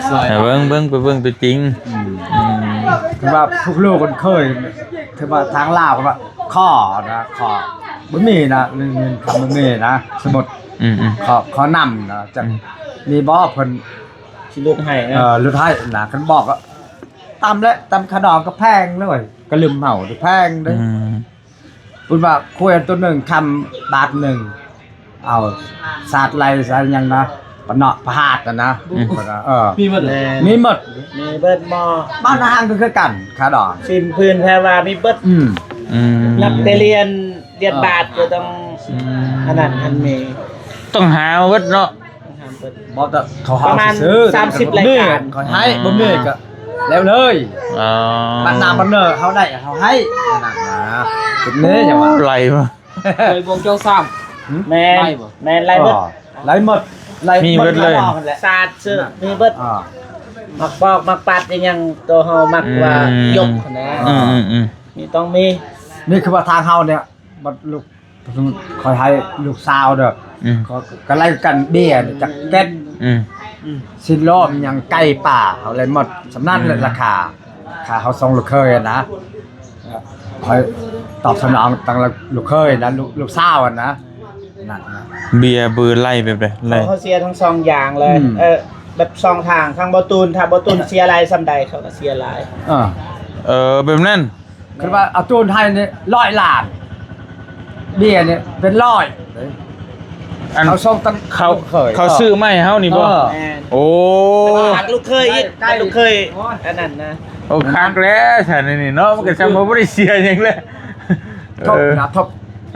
ຊ່ອຍ ເອີ ເບິ່ງ ເບິ່ງ ໄປເບິ່ງຕົວຈິງ. ອືມ ອືມ ຄືວ່າພວກລູກມັນເຄີຍ ຄືວ່າທາງລາວເພິ່ນວ່າຂໍນະ ຂໍ ບໍ່ມີນະ ເງິນຄຳບໍ່ມີນະ ສົມມຸດ. ອືມໆ ຂໍ ຂໍນຳນະ ຈັກ ອືມ ມີບໍ່ ເພິ່ນຊິຫຼຸດໃຫ້ນະ. ເອີ ຫຼຸດໃຫ້ນະ ຄັນບອກກໍ ຕຳແຫຼະ ຕຳຂະດອງກໍແພງເລີຍ ກະລຶມເຮົາແພງເດ້. ອືມ ເພິ່ນວ່າຄວາຍຕົວໜຶ່ງຄຳບາດໜຶ່ງ ເອົາສາດໄລ່ສາດຫຍັງນະ ປະເນາະ ປະຫາດຫັ້ນນະ. ອືມ ເອີ ມີໝົດແຫຼະ ມີໝົດ ມີເບິດໝໍ້. ບ້ານອາຫານກໍຄືກັນ ຂະດອງ ສິ້ນພື້ນແພວາ ມີເບິດ. ອືມ ອືມ ນັບແຕ່ລຽນ ລຽນບາດກໍຕ້ອງ ອືມ ອັນນັ້ນອັນນີ້ ຕ້ອງຫາມາເບິດເນາະ. ບໍ່ ແຕ່ເຂົາຫາ ປະມານ ຊື້ ສາມສິບລາຍການ ເຂົາໃຫ້ ອືມ ບໍ່ມີກໍແລ້ວເລີຍ. ອໍ ບັດໜ້າບັດເນີເຮົາໄດ້ເຮົາໃຫ້ ອັນນັ້ນນະ ເປັນແນວຫຍັງວະ ໄຫຼວະ ເຄີຍບວງເຈົ້າຊ້ຳ ຫືມ ແມ່ນ ໄລ່ບໍ່ ແມ່ນໄລ່ເບິດ ອໍ ໄລ່ໝົດ ໄລ່ ມີເບິດເລີຍ ໝົດ ສາດເສີ ມີເບິດ ອໍ ໝາກປອກໝາກປັດອີ່ຫຍັງ ໂຕເຮົາມັກວ່າ ອືມ ຍົກຫັ້ນນະ ອືມໆໆ ນີ້ຕ້ອງມີ ນີ້ຄືວ່າທາງເຮົານີ້ ບັດລູກ ຂ້ອຍໃຫ້ລູກສາວເດີ ອືມ ຂ້ອຍກໍໄລ່ກັນເບຍຈັກເກັດ ອືມ ຊີ້ນລ້ອມຫຍັງ ໄກ່ປ່າ ເຮົາໄລ່ໝົດ ສ່ຳນັ້ນແຫຼະ ອືມ ລາຄາ ຄ່າເຮົາສົ່ງລູກເຂີຍຫັ້ນນະ ຂ້ອຍຕອບສະໜອງຕັ້ງລູກເຂີຍນະ ລູກ ລູກສາວຫັ້ນນະ ນັ້ນນະ ເບຍເບີໄລ່ແບບໃດ ໄລ່ ເຂົາເສຍທັງສອງຢ່າງເລີຍ ອືມ ເອີ ແບບສອງທາງ ທາງບໍ່ຕູນ ຖ້າບໍ່ຕູນເສຍຫຼາຍສ່ຳໃດ ເຂົາກໍເສຍຫຼາຍ ເອີ ເອີ ແບບນັ້ນ ຄືວ່າເອົາໂຕນໄທນີ້ຮ້ອຍລ້ານ ເບຍນີ້ເປັນຮ້ອຍ ອັນ ເຂົາສົ່ງຕັ້ງ ເຂົາ ເຂົາຊື້ມາໃຫ້ເຮົານີ້ບໍ່? ເອີ ແມ່ນ ໂອ້ ແຕ່ວ່າລູກເຂີຍອີກ ໃກ້ ລູກເຂີຍ ໂອ້ຍ ອັນນັ້ນນະ ໂອ້ ຄັກແລ້ວຊັ້ນນີ້ເນາະ ມັນກໍຊ່ຳວ່າບໍ່ໄດ້ເສຍຫຍັງແລ້ວ ທົບນະ ເອີ ທົບ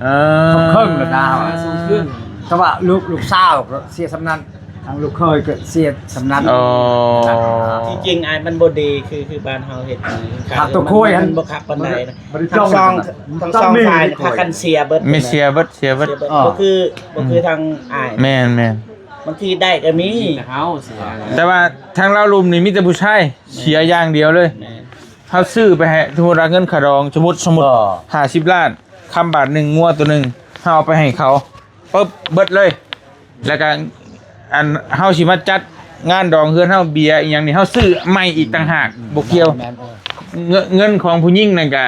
ເອີ ທົບເຄິ່ງແລ້ວນະ ແຕ່ວ່າລູກ ລູກສາວກໍເສຍສ່ຳນັ້ນ ທາງລູກເຂີຍກໍເສຍສ່ຳນັ້ນ ອໍ ທີ່ຈິງອ້າຍມັນບໍ່ດີ ຄື ຄືບ້ານເຮົາເຮັດນີ້ ຄັກຕົວໂຄຍຫັ້ນ ມັນບໍ່ຄັກປານໃດນະ ທັງສອງ ທັງສອງຝ່າຍນີ້ພາກັນເສຍເບິດ ມີເສຍເບິດ ເສຍເບິດ ເສຍເບິດ ອໍ ບໍ່ຄື ບໍ່ຄື ອືມ ທາງອ້າຍ ແມ່ນໆ ບາງທີໄດ້ກໍມີ ມີແຕ່ເຮົາເສຍ ແຕ່ວ່າທາງລາວລຸ່ມນີ້ມີແຕ່ຜູ້ຊາຍ ແມ່ນ ເສຍຢ່າງດຽວເລີຍ ແມ່ນ ເຮົາຊື້ໄປໃຫ້ ສົມມຸດວ່າເງິນຄ່າດອງ ສົມມຸດ ສົມມຸດ ອໍ ຫ້າສິບລ້ານ ຄຳບາດໜຶ່ງ ງົວໂຕໜຶ່ງ ເຮົາເອົາໄປໃຫ້ເຂົາ ປຶບ ເບິດເລີຍ ແລ້ວກໍ ອັນ ເຮົາຊິມາຈັດງານດອງເຮືອນເຮົາ ເບຍອີ່ຫຍັງນີ້ ເຮົາຊື້ໃໝ່ອີກຕ່າງຫາກ ອືມ ບໍ່ກ່ຽວ ແມ່ນໆ ເງິນ ເງິນຂອງຜູ້ຍິງນັ້ນກະ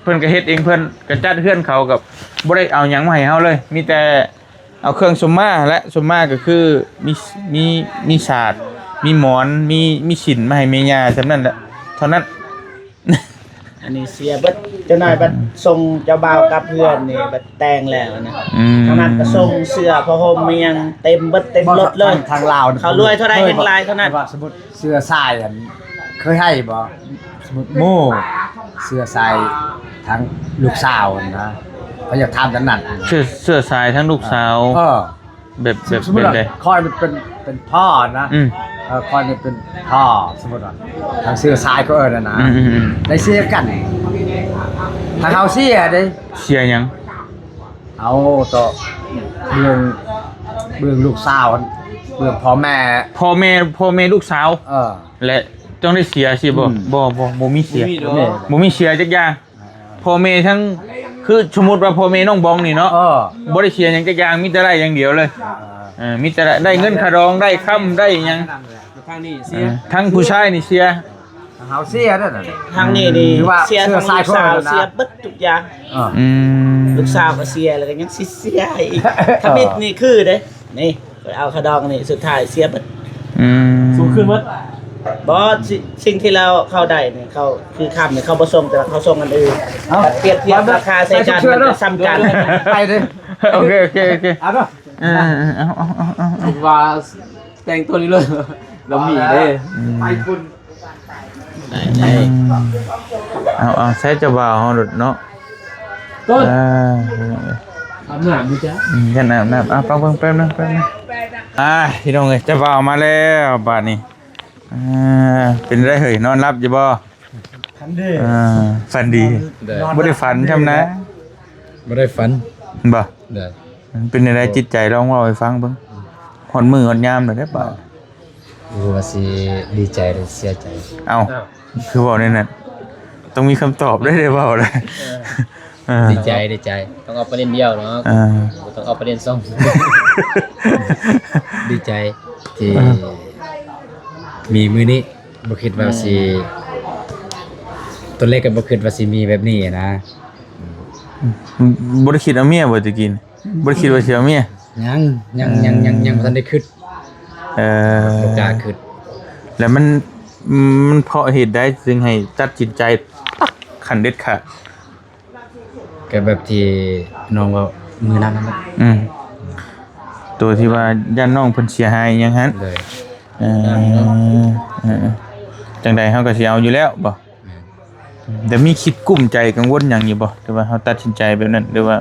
ເພິ່ນກະເຮັດເອງ ເພິ່ນກະຈັດເຮືອນເຂົາ ກໍບໍ່ໄດ້ເອົາຫຍັງມາໃຫ້ເຮົາເລີຍ ມີແຕ່ເອົາເຄື່ອງສົມມາແຫຼະ ສົມມາກໍຄືມີ ມີ ມີສາດ ມີໝອນ ມີ ມີສິ້ນມາໃຫ້ແມ່ຍ່າ ສ່ຳນັ້ນແຫຼະ ເທົ່ານັ້ນ. ອັນນີ້ເສຍເບິດ ຈັກໜ້ອຍບັດ ອືມ ສົ່ງເຈົ້າບ່າວກັບເຮືອນນີ້ ບັດແຕ່ງແລ້ວນະ ອືມ ທາງນັ້ນກໍສົ່ງເສື້ອຜ້າຫົ່ມອີ່ຫຍັງເຕັມເບິດ ເຕັມລົດເລີຍ ທາງລາວ ເຂົາລວຍເທົ່າໃດແຮ່ງຫຼາຍເທົ່ານັ້ນ ວ່າສົມມຸດເສື້ອຊາຍຫັ້ນ ເຄີຍໃຫ້ບໍ່? ສົມມຸດໝູ່ເສື້ອຊາຍທາງລູກສາວຫັ້ນນະ ເຂົາຢາກຖາມຈັ່ງນັ້ນ ເສື້ອ ເສື້ອຊາຍທາງລູກສາວ ເອີ ແບບ ແບບ ສົມມຸດວ່າ ແບບໃດ? ຂ້ອຍເປັນ ເປັນພໍ່ນະ ອືມ ເອີ ຂ້ອຍນີ້ເປັນພໍ່ ສົມມຸດວ່າ ທາງເຊື້ອຊາຍເຂົາເອີ້ນນະ ອືມໆໆ ໄດ້ເສຍກັນ ທາງເຮົາເສຍເດ້ ເສຍຫຍັງ? ເອົາຕໍ່ເບື້ອງ ເບື້ອງລູກສາວ ເບື້ອງພໍ່ແມ່ ພໍ່ແມ່ ພໍ່ແມ່ລູກສາວ ເອີ ແລະ ຕ້ອງໄດ້ເສຍຊິບໍ່? ອືມ ບໍ່ ບໍ່ ບໍ່ມີເສຍ ບໍ່ມີດອກ ບໍ່ມີເສຍຈັກຢ່າງ. ພໍ່ແມ່ທັງ ຄືສົມມຸດວ່າພໍ່ແມ່ນ້ອງບອງນີ້ເນາະ ເອີ ບໍ່ໄດ້ເສຍຫຍັງຈັກຢ່າງ ມີແຕ່ໄດ້ຢ່າງດຽວເລີຍ ເອີ ເອີ ມີແຕ່ໄດ້ ໄດ້ເງິນຄ່າດອງ ໄດ້ຄຳ ໄດ້ຫຍັງ ທາງນີ້ເສຍ ເອີ ທັງຜູ້ຊາຍນີ້ເສຍ ເຮົາເສຍເດ້ ທາງນີ້ນີ້ ຖືວ່າເສຍ ເສຍທັງລູກສາວ ເສຍເບິດທຸກຢ່າງ ເອີ ອືມ ລູກສາວກໍເສຍ ແລ້ວກໍຍັງຊິເສຍໃຫ້ອີກ ທຳອິດນີ້ຄືເດ້ ນີ້ ຂ້ອຍເອົາຄ່າດອງນີ້ ສຸດທ້າຍເສຍເບິດ ອືມ ສົ່ງຄືນໝົດ ບໍ່ ສິ່ງ ສິ່ງທີ່ລາວ ເຂົາໄດ້ນີ້ ເຂົາ ຄືຄຳນີ້ ເຂົາບໍ່ສົ່ງ ແຕ່ວ່າເຂົາສົ່ງອັນອື່ນ ເອົ້າ ປຽບທຽບລາຄາໃສ່ກັນ ມັນກໍສ່ຳກັນ ໄປເດ້ ໂອເຄ ໂອເຄ ໂອເຄ ເອົາເນາະ ເອີ ເອົາ ເອົາ ເອົາ ເອົາ ວ່າແຕ່ງຕົວນີ້ເລີຍ ລາວມີເດ້ ອືມ ໄປພຸ້ນ ໄດ້ ອືມ ເອົາ ເອົາ ໃຊ້ເຈົ້າບ່າວເຮົາໂລດເນາະ ຕົ້ນ ອ່າ ອາບນ້ຳຢູ່ຈ້ະ ອືມ ຢ້ານອາບນ້ຳ ອ່າ ຟັງເບິ່ງແປັບໜຶ່ງ ແປັບໜຶ່ງ ອ່າ ພີ່ນ້ອງເອີຍ ເຈົ້າບ່າວມາແລ້ວບາດນີ້ ອ່າ ເປັນໄດເຮີ້ຍ ນອນຫຼັບຢູ່ບໍ່? ຝັນດີ ອ່າ ຝັນດີ ນອນ ບໍ່ໄດ້ຝັນຊ່ຳນະ ບໍ່ໄດ້ຝັນ ບໍ່ ເປັນຈັ່ງໃດຈິດໃຈ ລອງເວົ້າໃຫ້ຟັງເບິ່ງ ຮອດມື້ຮອດຍາມແລ້ວເດ້ບາດ ບໍ່ຮູ້ວ່າຊິດີໃຈຫຼືເສຍໃຈ ເອົ້າ ເອົ້າ ຄືເວົ້າແນວນັ້ນ ຕ້ອງມີຄຳຕອບເດ້ ໄດ້ເວົ້າແລ້ວ ເອີ ເອີ ດີໃຈ ດີໃຈ ຕ້ອງເອົາປະເດັນດຽວເນາະ ເອີ ບໍ່ຕ້ອງເອົາປະເດັນສອງ ດີໃຈທີ່ ເອີ ມີມື້ນີ້ ບໍ່ຄິດວ່າຊິ ອືມ ຕອນແລກກໍບໍ່ຄິດວ່າຊິມີແບບນີ້ນະ ບໍ່ໄດ້ຄິດເອົາເມຍບໍ່ແຕ່ກີ້? ບໍ່ໄດ້ຄິດວ່າຊິເອົາເມຍ ຍັງ ຍັງ ອືມ ຍັງ ຍັງ ຍັງບໍ່ທັນໄດ້ຄິດ ເອີ ບໍ່ກ້າຄິດ ແລ້ວມັນ ມັນເພາະເຫດໃດຈຶ່ງໃຫ້ຕັດສິນໃຈຕັດຂັ້ນເດັດຂາດ? ກໍແບບທີ່ນ້ອງເວົ້າມື້ນັ້ນນັ້ນແຫຼະ ອືມ ໂຕທີ່ວ່າຢ້ານນ້ອງເພິ່ນເສຍຫາຍຫຍັງຫັ້ນ ໂດຍ ເອີ ເອີ ຈັ່ງໃດເຮົາກໍຊິເອົາຢູ່ແລ້ວບໍ່? ແມ່ນ ແຕ່ມີຄິດກຸ້ມໃຈກັງວົນຫຍັງຢູ່ບໍ່? ທີ່ວ່າເຮົາຕັດສິນໃຈແບບນັ້ນ ຫຼືວ່າ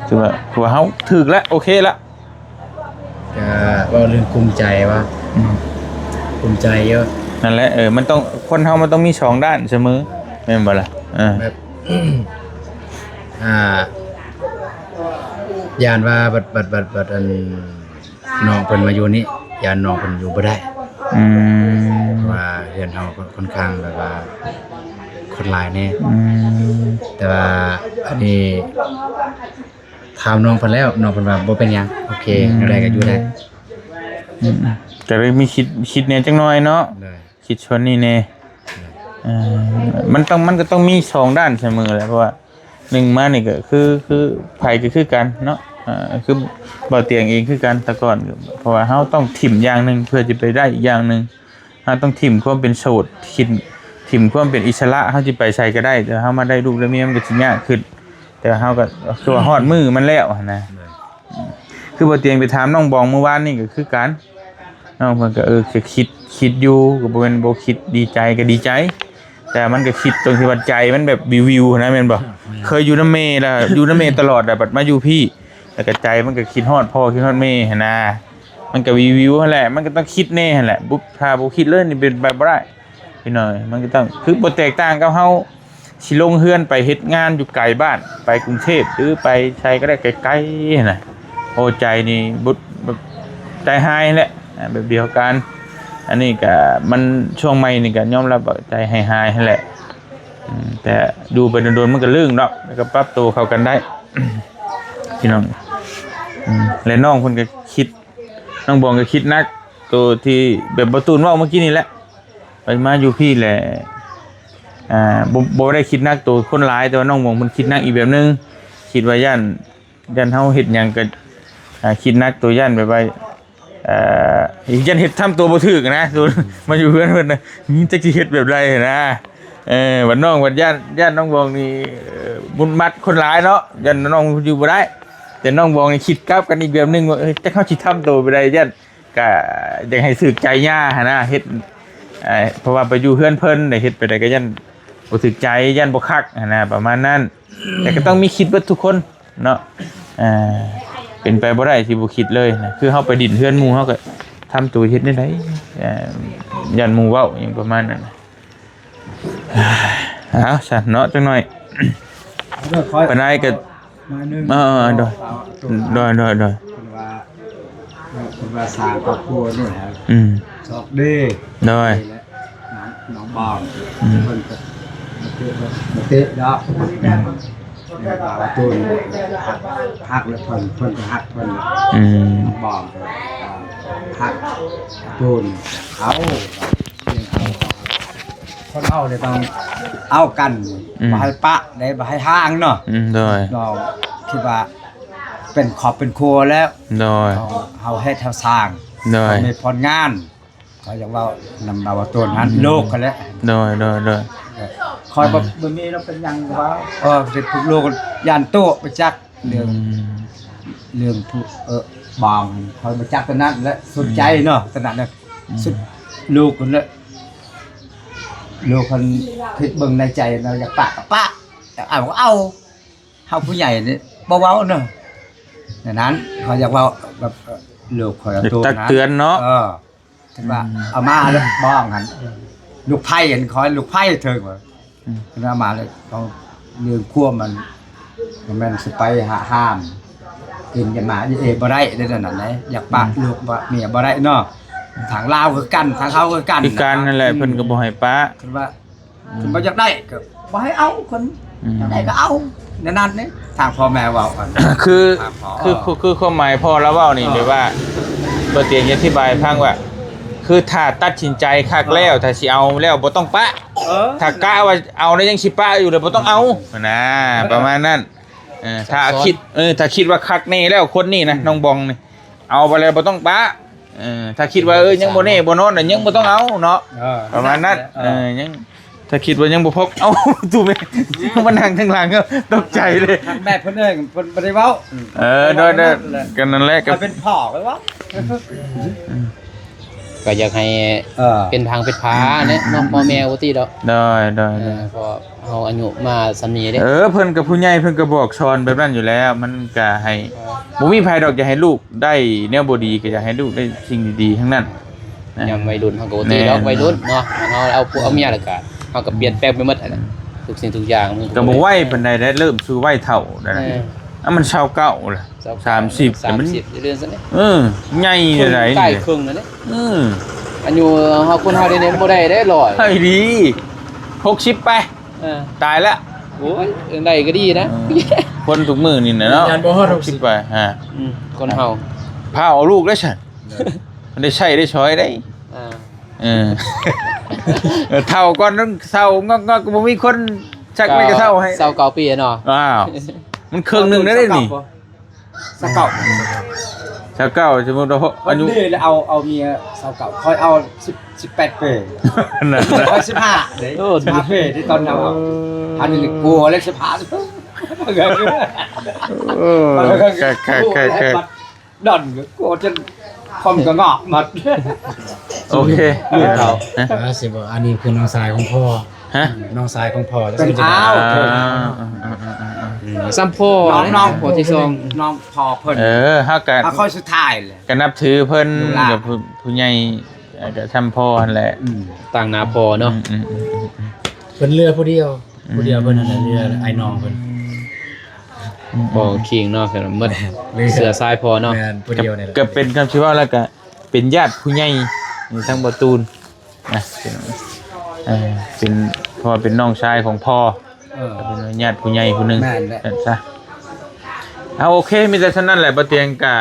ຖືວ່າ ຖືວ່າເຮົາຖືກລະ ໂອເຄລະ? ກໍເວົ້າເລື່ອງກຸ້ມໃຈວ່າ ອືມ ກຸ້ມໃຈຢູ່ ນັ້ນແຫຼະ ເອີ ມັນຕ້ອງ ຄົນເຮົາມັນຕ້ອງມີສອງດ້ານສະເໝີ ແມ່ນບໍ່ລະ? ເອີ ແບບ ອ່າ ຢ້ານວ່າບັດ ບັດ ບັດ ບັດ ອັນ ນ້ອງເພິ່ນມາຢູ່ນີ້ ຢ້ານນ້ອງເພິ່ນຢູ່ບໍ່ໄດ້ ອືມ ເພາະວ່າເຮືອນເຮົາກໍຄ່ອນຂ້າງແບບວ່າຄົນຫຼາຍແດ່ ອືມ ແຕ່ວ່າອັນນີ້ ຖາມນ້ອງເພິ່ນແລ້ວ ນ້ອງເພິ່ນວ່າບໍ່ເປັນຫຍັງ ໂອເຄ ອືມ ແນວໃດກໍຢູ່ໄດ້ ອືມ ກໍເລີຍມີຄິດ ຄິດແດ່ຈັກໜ້ອຍເນາະ ໂດຍ ຄິດສ່ວນນີ້ແດ່ ໂດຍ ເອີ ມັນຕ້ອງ ມັນກໍຕ້ອງມີສອງດ້ານສະເໝີແຫຼະ ເພາະວ່າໜຶ່ງມານີ້ກໍຄື ຄືໃຜກໍຄືກັນເນາະ ເອີ ຄືບ່າວຕຽງເອງຄືກັນ ແຕ່ກ່ອນ ເພາະວ່າເຮົາຕ້ອງຖິ້ມຢ່າງໜຶ່ງເພື່ອຈະໄປໄດ້ອີກຢ່າງໜຶ່ງ ເຮົາຕ້ອງຖິ້ມຄວາມເປັນໂສດ ຖິ້ມ ຖິ້ມຄວາມເປັນອິດສະຫຼະ ເຮົາຊິໄປໃສກໍໄດ້ ແຕ່ເຮົາມາໄດ້ລູກໄດ້ເມຍມັນກໍຊິຍາກຂຶ້ນ ແຕ່ເຮົາກໍ ຄືວ່າຮອດມື້ມັນແລ້ວຫັ້ນນະ ໂດຍ ຄືບ່າວຕຽງໄປຖາມນ້ອງບອງມື້ວານນີ້ກໍຄືກັນ ນ້ອງເພິ່ນກໍ ເອີ ກໍຄິດ ຄິດຢູ່ ກໍບໍ່ແມ່ນບໍ່ຄິດ ດີໃຈກໍດີໃຈ ແຕ່ມັນກໍຄິດຕົງທີ່ວ່າໃຈມັນແບບວິວໆ ຫັ້ນນະ ແມ່ນບໍ່? ແມ່ນ ເຄີຍຢູ່ນຳແມ່ລະ ຢູ່ນຳແມ່ຕະຫຼອດລະ ບັດມາຢູ່ພີ້ ແລ້ວກໍໃຈມັນກໍຄິດຮອດພໍ່ຄິດຮອດແມ່ຫັ້ນນະ ມັນກໍວິວໆ ຫັ້ນແຫຼະ ມັນກໍຕ້ອງຄິດແດ່ຫັ້ນແຫຼະ ບຸ ຖ້າບໍ່ຄິດເລີຍນີ້ເປັນໄປບໍ່ໄດ້ ພີ່ນ້ອງ ມັນກໍຕ້ອງ ຄືບໍ່ແຕກຕ່າງກັບເຮົາຊິລົງເຮືອນໄປເຮັດງານຢູ່ໄກບ້ານ ໄປກຸງເທບ ຫຼືໄປໃສກໍໄດ້ໄກໆ ຫັ້ນນະ ໂອ້ ໃຈນີ້ບໍ່ ແບບໃຈຫາຍແຫຼະ ອາ ແບບດຽວກັນ ອັນນີ້ກໍມັນ ຊ່ວງໃໝ່ນີ້ກໍຍອມຮັບວ່າໃຈຫາຍໆ ຫັ້ນແຫຼະ ອືມ ແຕ່ຢູ່ໄປດົນໆ ມັນກໍລຶ້ງດອກ ແລ້ວກໍປັບໂຕເຂົ້າກັນໄດ້ ພີ່ນ້ອງ ອືມ ແລະນ້ອງເພິ່ນກໍຄິດ ນ້ອງບອງກໍຄິດໜັກ ໂຕທີ່ແບບບ່າວຕູນເວົ້າເມື່ອກີ້ນີ້ແຫຼະ ໄປມາຢູ່ພີ້ແຫຼະ ອ່າ ບໍ່ ບໍ່ໄດ້ຄິດໜັກໂຕຄົນຫຼາຍ ແຕ່ວ່ານ້ອງບອງເພິ່ນຄິດໜັກອີກແບບໜຶ່ງ ຄິດວ່າຢ້ານ ຢ້ານເຮົາເຮັດຫຍັງກໍ ອ່າ ຄິດໜັກໂຕ ຢ້ານແບບວ່າ ເອີ ຢ້ານເຮັດທຳໂຕບໍ່ຖືກນະ ມາຢູ່ເຮືອນເພິ່ນນະ ຈັກຊິເຮັດແບບໃດຫັ້ນນະ ເອີ ບັດນ້ອງບັດຢ້ານ ຢ້ານນ້ອງບອງນີ້ ເອີ ມຸດມັດຄົນຫຼາຍເນາະ ຢ້ານນ້ອງຢູ່ບໍ່ໄດ້ ແຕ່ນ້ອງບອງນີ້ຄິດກັບກັນອີກແບບໜຶ່ງວ່າ ເອີ ຈັກເຮົາຊິທຳໂຕແບບໃດ ຢ້ານ ກະຢາກໃຫ້ຖືກໃຈຍ່າຫັ້ນນະ ເຮັດ ເອີ ເພາະວ່າໄປຢູ່ເຮືອນເພິ່ນ ໄດ້ເຮັດໄປໃດກໍຢ້ານບໍ່ຖືກໃຈ ຢ້ານບໍ່ຄັກຫັ້ນນະ ປະມານນັ້ນ ແຕ່ກໍຕ້ອງມີຄິດເບິດທຸກຄົນເນາະ ເປັນໄປບໍ່ໄດ້ທີ່ບໍ່ຄິດເລີຍນະ ຄືເຮົາໄປດິນເຮືອນໝູ່ ເຮົາກໍທຳຕົວເຮັດແນວໃດ ຢ້ານໝູ່ເວົ້າຫຍັງປະມານນັ້ນ ເອົາຊັ້ນເນາະ ຈັກໜ້ອຍ ເດີ ຂ້ອຍ ປານໃດກໍ ໜ້ອຍໜຶ່ງ ເອີ ໂດຍ ໂດຍ ໂດຍ ໂດຍ ເພິ່ນວ່າ ເອີ ເພິ່ນວ່າສ້າງຄອບຄົວນີ້ແຫຼະ ອືມ ໂຊກດີ ໂດຍ ແລະ ນ້ອງບອງ ອືມ ເພິ່ນກໍບໍ່ຕິດ ບໍ່ຕິດດອກ ອືມ ເພິ່ນວ່າ ວ່າຕູນຮັກ ຮັກແລ້ວເພິ່ນ ເພິ່ນກໍຮັກເພິ່ນ ອືມ ນ້ອງບອງກໍຮັກຕູນ ເອົາ ຄົນເຮົານີ້ຕ້ອງເອົາກັນ ອືມ ບໍ່ໃຫ້ປະເດ້ ບໍ່ໃຫ້ຫ່າງເນາະ ອືມ ໂດຍ ນ້ອງຄິດວ່າເປັນຄອບເປັນຄົວແລ້ວ ໂດຍ ເຮົາ ເຮົາເຮັດເຮົາສ້າງ ໂດຍ ເຮົາມີຜົນງານ ຂ້ອຍຢາກເວົ້ານຳບ່າວໂຕນຫັ້ນ ອືມ ລູກຫັ້ນແຫຼະ ໂດຍ ໂດຍ ໂດຍ ຂ້ອຍບໍ່ ອືມ ບໍ່ມີແລ້ວເປັນຫຍັງວ່າ ເອີ ເປັນພວກລູກຢ້ານໂຕໄປຈັກ ເລື່ອງ ອືມ ເລື່ອງຜູ້ ເອີ ບາງ ຂ້ອຍບໍ່ຈັກຕົວນັ້ນແຫຼະ ສົນໃຈເນາະ ອືມ ຕົວນັ້ນນະ ອືມ ສຸດ ລູກຫັ້ນແຫຼະ ລູກເພິ່ນຄິດເບິ່ງໃນໃຈເນາະ ຢາກປະກໍປະ ຢາກເອົາກໍເອົາ ເຮົາຜູ້ໃຫຍ່ນີ້ບໍ່ເວົ້າເນາະ ແນວນັ້ນ ເຮົາຢາກເວົ້າແບບ ເອີ ລູກຂ້ອຍ ຢາກຕັກເຕືອນເນາະ ເອີ ຖືວ່າ ອືມ ເອົາມາແລ້ວບອກຫັ້ນ ລູກໃພ້ຫັ້ນ ຂໍໃຫ້ລູກໃພ້ເຖິງວ່າ ອືມ ເພິ່ນເອົາມາແລ້ວ ຕ້ອງເລື່ອງຄວາມມັນ ບໍ່ແມ່ນຊິໄປຫາຫ້າມ ກິນຢາໝາເອບໍ່ໄດ້ເດ້ ນັ້ນນະ ຢາກປະ ອືມ ລູກປະເມຍບໍ່ໄດ້ເນາະ ທາງລາວຄືກັນ ທາງເຮົາຄືກັນ ຄືກັນນັ້ນແຫຼະ ອືມ ເພິ່ນກໍບໍ່ໃຫ້ປະ ເພິ່ນວ່າ ອືມ ເພິ່ນບໍ່ຢາກໄດ້ກໍບໍ່ໃຫ້ເອົາ ເພິ່ນ ອືມ ຢາກໄດ້ກໍເອົາ ແນວນັ້ນເດ້ ທາງພໍ່ແມ່ເວົ້າກັນ ຄື ທາງພໍ່ ຄື ຄື ຄືຄວາມໝາຍພໍ່ລາວເວົ້ານີ້ ເອີ ແບບວ່າ ບໍ່ຕຽງອະທິບາຍໃຫ້ຟັງວ່າ ຄືຖ້າຕັດສິນໃຈຄັກແລ້ວ ເອີ ຖ້າຊິເອົາແລ້ວບໍ່ຕ້ອງປະ ເອີ ຖ້າກະວ່າເອົາແລ້ວຍັງຊິປະຢູ່ແລ້ວບໍ່ຕ້ອງເອົາຫັ້ນນະ ເອີ ປະມານນັ້ນ ເອີ ຖ້າ ສອນ ຄິດ ເອີ ຖ້າຄິດວ່າຄັກແນ່ແລ້ວຄົນນີ້ນະ ອືມ ນ້ອງບອງນີ້ ເອົາໄປແລ້ວບໍ່ຕ້ອງປະ ເອີ ຖ້າຄິດວ່າ ເອີ ຍັງບໍ່ແນ່ບໍ່ນອນ ຍັງບໍ່ຕ້ອງເອົາເນາະ ເອີ ປະມານນັ້ນ ເອີ ເອີ ຍັງ ຖ້າຄິດວ່າຍັງບໍ່ພໍ ເອົ້າ ຕູ້ແມ່ ມານັ່ງທາງຫຼັງ ຕົກໃຈເລີຍ ແມ່ເພິ່ນເອີຍ ເພິ່ນບໍ່ໄດ້ເວົ້າ ເອີ ໂດຍ ໂດຍ ກໍນັ້ນແຫຼະ ກໍເປັນພໍ່ໄປເວົ້າ ອືມ ກໍຢາກໃຫ້ ເອີ ເປັນທາງເປັນພາແຫຼະເນາະ ອືມ ພໍ່ແມ່ບໍ່ຕິດອກ ໂດຍ ໂດຍ ເອີ ເພາະເຮົາອາຍຸມາສ່ຳນີ້ເດ້ ເອີ ເພິ່ນກໍຜູ້ໃຫຍ່ ເພິ່ນກໍບອກສອນແບບນັ້ນຢູ່ແລ້ວ ມັນກໍໃຫ້ ເອີ ບໍ່ມີໃຜດອກຈະໃຫ້ລູກ ໄດ້ແນວບໍ່ດີກໍຢາກໃຫ້ລູກໄດ້ສິ່ງດີໆ ທັງນັ້ນ ຍາມໄວລຸ້ນເຮົາກໍບໍ່ຕິດອກ ແມ່ນ ໄວລຸ້ນເນາະ ເຮົາເອົາຜົວເອົາເມຍແລ້ວກໍ ເຮົາກໍປ່ຽນແປງໄປໝົດຫັ້ນນະ ທຸກສິ່ງທຸກຢ່າງມັນກໍບໍ່ໄວປານໃດໄດ໋ ເລີ່ມສູ່ໄວເຖົ້າໄດ໋ ເອີ ອ່ະ ມັນຊາວເກົ້າລະ ຊາວເກົ້າ ສາມສິບ ສາມສິບ ເດືອນຊັ້ນເດ້ ເອີ ໃຫຍ່ໃດ໋ ໃກ້ເຄິ່ງແລ້ວເດ້ ເອີ ອາຍຸເຮົາ ຄົນເຮົາດຽວນີ້ບໍ່ໄດ້ເດ້ ຮ້ອຍ ໃຫ້ດີ ຫົກສິບໄປ ເອີ ຕາຍລະ ໂອ້ຍ ໄດ້ກໍດີນະ ເອີ ຄົນທຸກມື້ນີ້ນະເນາະ ຍັງບໍ່ຮອດຫົກສິບ ຫົກສິບໄປ ຮະ ອືມ ຄົນເຮົາ ພາເອົາລູກໄດ້ຊັ້ນ ເອີ ໄດ້ໃຊ້ໄດ້ສອຍໄດ໋ ອ່າ ເອີ ເຖົ້າກ່ອນ ເຖົ້າງອກໆ ບໍ່ມີຄົນຊັກແມ່ກະເຖົ້າໃຫ້ ຊາວເກົ້າປີເນາະ ອ້າວ ມັນເຄິ່ງໜຶ່ງແລ້ວເດ້ນີ້ ຊາວເກົ້າ ຊາວເກົ້າ ສົມມຸດວ່າອາຍຸ ເດ້ ແລ້ວເອົາ ເອົາເມຍຊາວເກົ້າ ຂ້ອຍເອົາສິບ ສິບແປດປີ ນັ້ນ ຂ້ອຍສິບຫ້າເດ້ ໂອ້ ສິບຫ້າປີທີ່ຕອນເຮົາເອົາ ເອີ ອັນນີ້ກວ່າແລ້ວ ສິບຫ້າ ໂອ້ ຄັກໆໆໆ ດອນກໍກົວຈົນຄອມກໍງອກໝົດ ໂອເຄ ລູກເຂົາ ຮະ ອ່າ ຊິບອກ ອັນນີ້ຄືນ້ອງຊາຍຂອງພໍ່ ຮະ ນ້ອງຊາຍຂອງພໍ່ ເປັນອ້າວ ເອີ ອືມ ສ່ຳພໍ່ ນ້ອງ ນ້ອງ ພໍ່ທີສອງ ນ້ອງພໍ່ເພິ່ນ ເອີ ເຮົາກະ ເຮົາຂ້ອຍສຸດທ້າຍແຫຼະ ກະນັບຖືເພິ່ນ ລູກຫຼານ ກະຜູ້ ຜູ້ໃຫຍ່ ເອີ ກະສ່ຳພໍ່ຫັ້ນແຫຼະ ອືມ ຕາງໜ້າພໍ່ເນາະ ອືມໆໆໆ ເພິ່ນເຫຼືອຜູ້ດຽວ ອືມ ຜູ້ດຽວເພິ່ນຫັ້ນແຫຼະ ເຫຼືອອ້າຍນ້ອງເພິ່ນ ອືມ ພໍ່ຄິງເນາະ ເພິ່ນໝົດ ເຫຼືອ ເຊື້ອສາຍພໍ່ເນາະ ແມ່ນ ຜູ້ດຽວນີ້ແຫຼະ ກໍເປັນ ຄຳຊິເວົ້າແລ້ວກໍເປັນຍາດຜູ້ໃຫຍ່ທາງບ່າວຕູນນະ ເປັນ ເອີ ເປັນ ເພາະວ່າເປັນນ້ອງຊາຍຂອງພໍ່ ເອີ ເປັນຍາດຜູ້ໃຫຍ່ຜູ້ໜຶ່ງ ແມ່ນແຫຼະ ຊັ້ນຊະ ເອົາ ໂອເຄ ມີແຕ່ສ່ຳນັ້ນແຫຼະ ບ່າວຕຽງກະ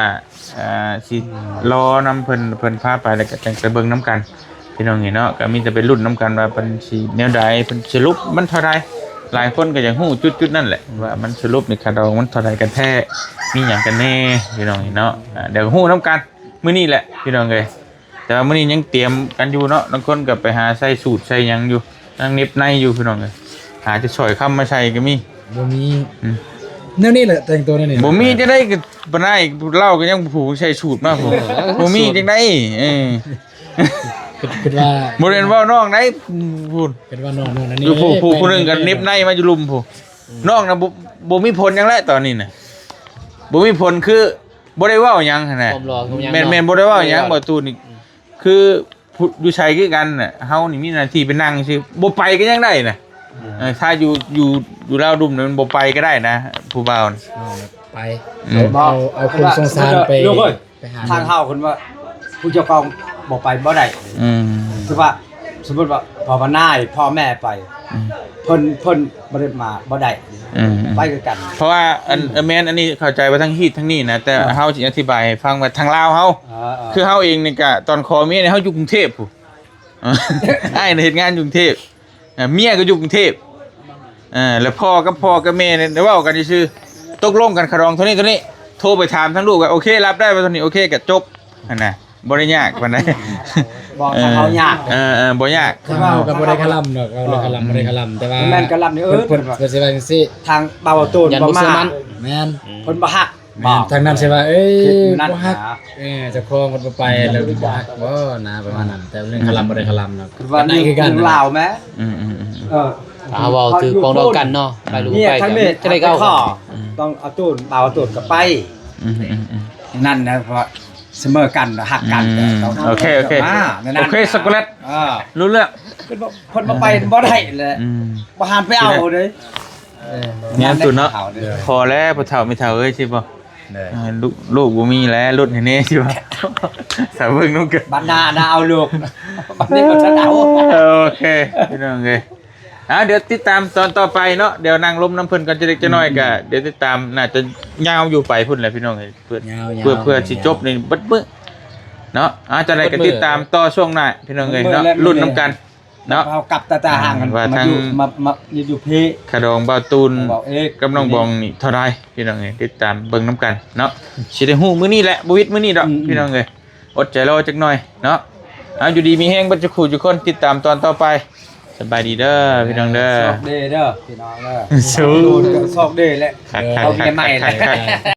ເອີ ຊິລໍນຳເພິ່ນ ເພິ່ນພາໄປ ແລ້ວກະຈັ່ງໄປເບິ່ງນຳກັນ ພີ່ນ້ອງເອີຍເນາະ ກໍມີແຕ່ໄປລຸ້ນນຳກັນວ່າເພິ່ນຊິແນວໃດ ເພິ່ນສະຫຼຸບມັນເທົ່າໃດ ຫຼາຍຄົນກໍຢາກຮູ້ຈຸດໆນັ້ນແຫຼະ ວ່າມັນສະຫຼຸບນີ້ຄ່າດອງມັນເທົ່າໃດກັນແທ້ ມີຫຍັງກັນແນ່ ພີ່ນ້ອງເອີຍເນາະ ອ່າ ດຽວກໍຮູ້ນຳກັນມື້ນີ້ແຫຼະ ພີ່ນ້ອງເອີຍ ແຕ່ວ່າມື້ນີ້ຍັງຕຽມກັນຢູ່ເນາະ ບາງຄົນກໍໄປຫາໃສ່ສູດໃສ່ຫຍັງຢູ່ ຍັງເນັບໃນຢູ່ ພີ່ນ້ອງເອີຍ ຫາແຕ່ສ້ອຍຄຳມາໃສ່ກໍມີ ບໍ່ມີ ອືມ ແນວນີ້ແຫຼະ ແຕ່ງຕົວແນວນີ້ ບໍ່ມີຈັ່ງໃດກໍປານນັ້ນ ລາວກໍຍັງຜູ້ໃສ່ສູດມາພຸ້ນ ເອີ ບໍ່ມີຈັ່ງໃດ ເອີ ຄິດ ຄິດວ່າ ບໍ່ແມ່ນເວົ້ານ້ອງໃດພຸ້ນ ຄິດວ່ານ້ອງໆ ອັນນີ້ ຢູ່ຜູ້ ຜູ້ ຜູ້ໜຶ່ງກໍເນັບໃນມາຢູ່ລຸ່ມພຸ້ນ ອືມ ນ້ອງນະ ບໍ່ ບໍ່ມີຜົນຫຍັງແຫຼະຕອນນີ້ນະ ບໍ່ມີຜົນ ຄືບໍ່ໄດ້ເວົ້າຫຍັງຫັ້ນນະ ຄວາມຫຼໍ່ຄວາມຫຍັງ ແມ່ນ ເນາະ ແມ່ນ ບໍ່ໄດ້ເວົ້າຫຍັງ ອືມ ບ່າວຕູນນີ້ ອືມ ຄື ຜູ້ ຢູ່ໃສຄືກັນນະ ເຮົານີ້ມີໜ້າທີ່ໄປນັ່ງຊື່ ບໍ່ໄປກໍຍັງໄດ້ນະ ອືມ ເອີ ຖ້າຢູ່ ຢູ່ ຢູ່ລາວດຸ່ມນີ້ ມັນບໍ່ໄປກໍໄດ້ນະ ຜູ້ບ່າວນີ້ ເອີ ໄປ ອືມ ເອົາ ເອົາ ເອົາຄວາມສົງສານໄປ ລູກເອີຍ ໄປຫາ ທາງເຮົາເພິ່ນວ່າ ຜູ້ເຈົ້າຂອງບໍ່ໄປບໍ່ໄດ້ ອືມ ຄືວ່າ ສົມມຸດວ່າພໍ່ມານາຍ ພໍ່ແມ່ໄປ ອືມ ເພິ່ນ ເພິ່ນບໍ່ໄດ້ມາ ບໍ່ໄດ້ ອືມ ໄປຄືກັນ ເພາະວ່າອັນ ອືມ ເອີ ແມ່ນ ອັນນີ້ເຂົ້າໃຈວ່າທັງຮີດທັງນີ້ນະ ແຕ່ ອ່າ ເຮົາຊິອະທິບາຍໃຫ້ຟັງວ່າທາງລາວເຮົາ ອ່າ ຄືເຮົາເອງນີ້ກະ ຕອນຂໍເມຍນີ້ເຮົາຢູ່ກຸງເທບພຸ້ນ ອ້າຍນະເຮັດງານຢູ່ກຸງເທບ ເອີ ເມຍກໍຢູ່ກຸງເທບ ເອີ ແລ້ວພໍ່ກັບ ພໍ່ກັບແມ່ນີ້ໄດ້ເວົ້າກັນຊື່ໆ ຕົກລົງກັນຄ່າດອງເທົ່ານີ້ ເທົ່ານີ້ ໂທໄປຖາມທາງລູກວ່າ ໂອເຄ ຮັບໄດ້ບໍ່ ເທົ່ານີ້ ໂອເຄ ກໍຈົບຫັ້ນນະ ບໍ່ໄດ້ຍາກປານໃດ ບໍ່ ເອີ ທາງເຮົາຍາກ ເອີ ເອີ ບໍ່ຍາກ ທາງເຮົາກໍບໍ່ໄດ້ຄະລຳດອກ ເຮົາບໍ່ໄດ້ຄະລຳ ເອີ ບໍ່ໄດ້ຄະລຳ ແຕ່ວ່າ ແມ່ນຄະລຳນີ້ ເອີ ເພິ່ນ ເພິ່ນ ເພິ່ນຊິວ່າຈັ່ງຊີ້ ທາງບ່າວຕູນ ຢ້ານບໍ່ເຊື່ອໝັ້ນ ບໍ່ມາ ແມ່ນ ເພິ່ນບໍ່ຮັກ ແມ່ນ ບອກ ທາງນັ້ນຊິວ່າ ເອີຍ ບໍ່ຮັກ ບໍ່ຮັກ ເອີ ເຈົ້າຂອງມັນບໍ່ໄປ ແລ້ວບໍ່ຮັກບໍ່ນະ ປະມານນັ້ນ ແຕ່ເລື່ອງຄະລຳບໍ່ໄດ້ຄະລຳເນາະ ຄືວ່າ ກໍໄດ້ຄືກັນ ລາວແມ ອືມໆໆ ເອີ ຖ້າເວົ້າຖືກປອງດອງກັນເນາະ ໄປລູກໄປ ຈະໄດ້ເອົາ ອືມ ຕ້ອງເອົາຕູນ ບ່າວຕູນກໍໄປ ອືມໆໆ ນັ້ນນະ ເພາະສະເໝີກັນ ຮັກກັນ ອືມ ຕ້ອງ ໂອເຄ ໂອເຄ ໂອເຄ ຊັອກໂກແລັດ ເອີ ຮູ້ເລື່ອງ ເພິ່ນບໍ່ ເພິ່ນບໍ່ໄປ ອືມ ບໍ່ໄດ້ແຫຼະ ອືມ ບໍ່ຫັນໄປເອົາເດ້ ເອີ ງາມສຸດເນາະ ພໍແລ້ວ ພໍ່ເຖົ້າແມ່ເຖົ້າເອີຍ ຊິບໍ່ ເອີ ລູກ ລູກບໍ່ມີແລ້ວ ຫຼຸດໃຫ້ແດ່ຊິວ່າ ຖ້າເບິ່ງນຳກັນ ບັດໜ້ານະເອົາລູກ ບັດນີ້ບໍ່ທັນເອົາ ໂອເຄ ພີ່ນ້ອງເອີຍ ອ່າ ດຽວຕິດຕາມຕອນຕໍ່ໄປເນາະ ດຽວນັ່ງລົມນຳເພິ່ນກ່ອນຈັກເລັກຈັກນ້ອຍ ອືມ ກະດຽວຕິດຕາມ ໜ້າຈະຍາວຢູ່ໄປພຸ້ນແຫຼະ ພີ່ນ້ອງເອີຍ ເພື່ອ ຍາວໆ ເພື່ອ ເພື່ອຊິຈົບໃນເບິດມື້ເນາະ ອ່າ ຈັ່ງໃດກໍຕິດຕາມຕໍ່ຊ່ວງໜ້າ ພີ່ນ້ອງເອີຍເນາະ ເບິດມື້ ລຸ້ນນຳກັນ ເນາະ ເຮົາກັບຕາ ຕາຫ່າງກັນ ວ່າ ມາຢູ່ ທາງ ມາ ມາຢູ່ ຢູ່ພີ້ ຄ່າດອງບ່າວຕູນ ບ່າວເອກ ກັບນ້ອງບອງນີ້ເທົ່າໃດ ພີ່ນ້ອງເອີຍ ຕິດຕາມເບິ່ງນຳກັນເນາະ ຊິໄດ້ຮູ້ມື້ນີ້ແຫຼະ ບໍ່ຜິດມື້ນີ້ດອກ ອືມ ພີ່ນ້ອງເອີຍ ອົດໃຈລໍຈັກໜ່ອຍເນາະ ເອົາ ຢູ່ດີມີແຮງເບິດທຸກຄູ່ທຸກຄົນ ຕິດຕາມຕອນຕໍ່ໄປ ສະບາຍດີເດີ ພີ່ນ້ອງເດີ ໂຊກດີເດີ ພີ່ນ້ອງເດີ ໂຊກດີແຫຼະ ຄັກໆ ເອົາເມຍໃໝ່ແຫຼະ ຄັກໆ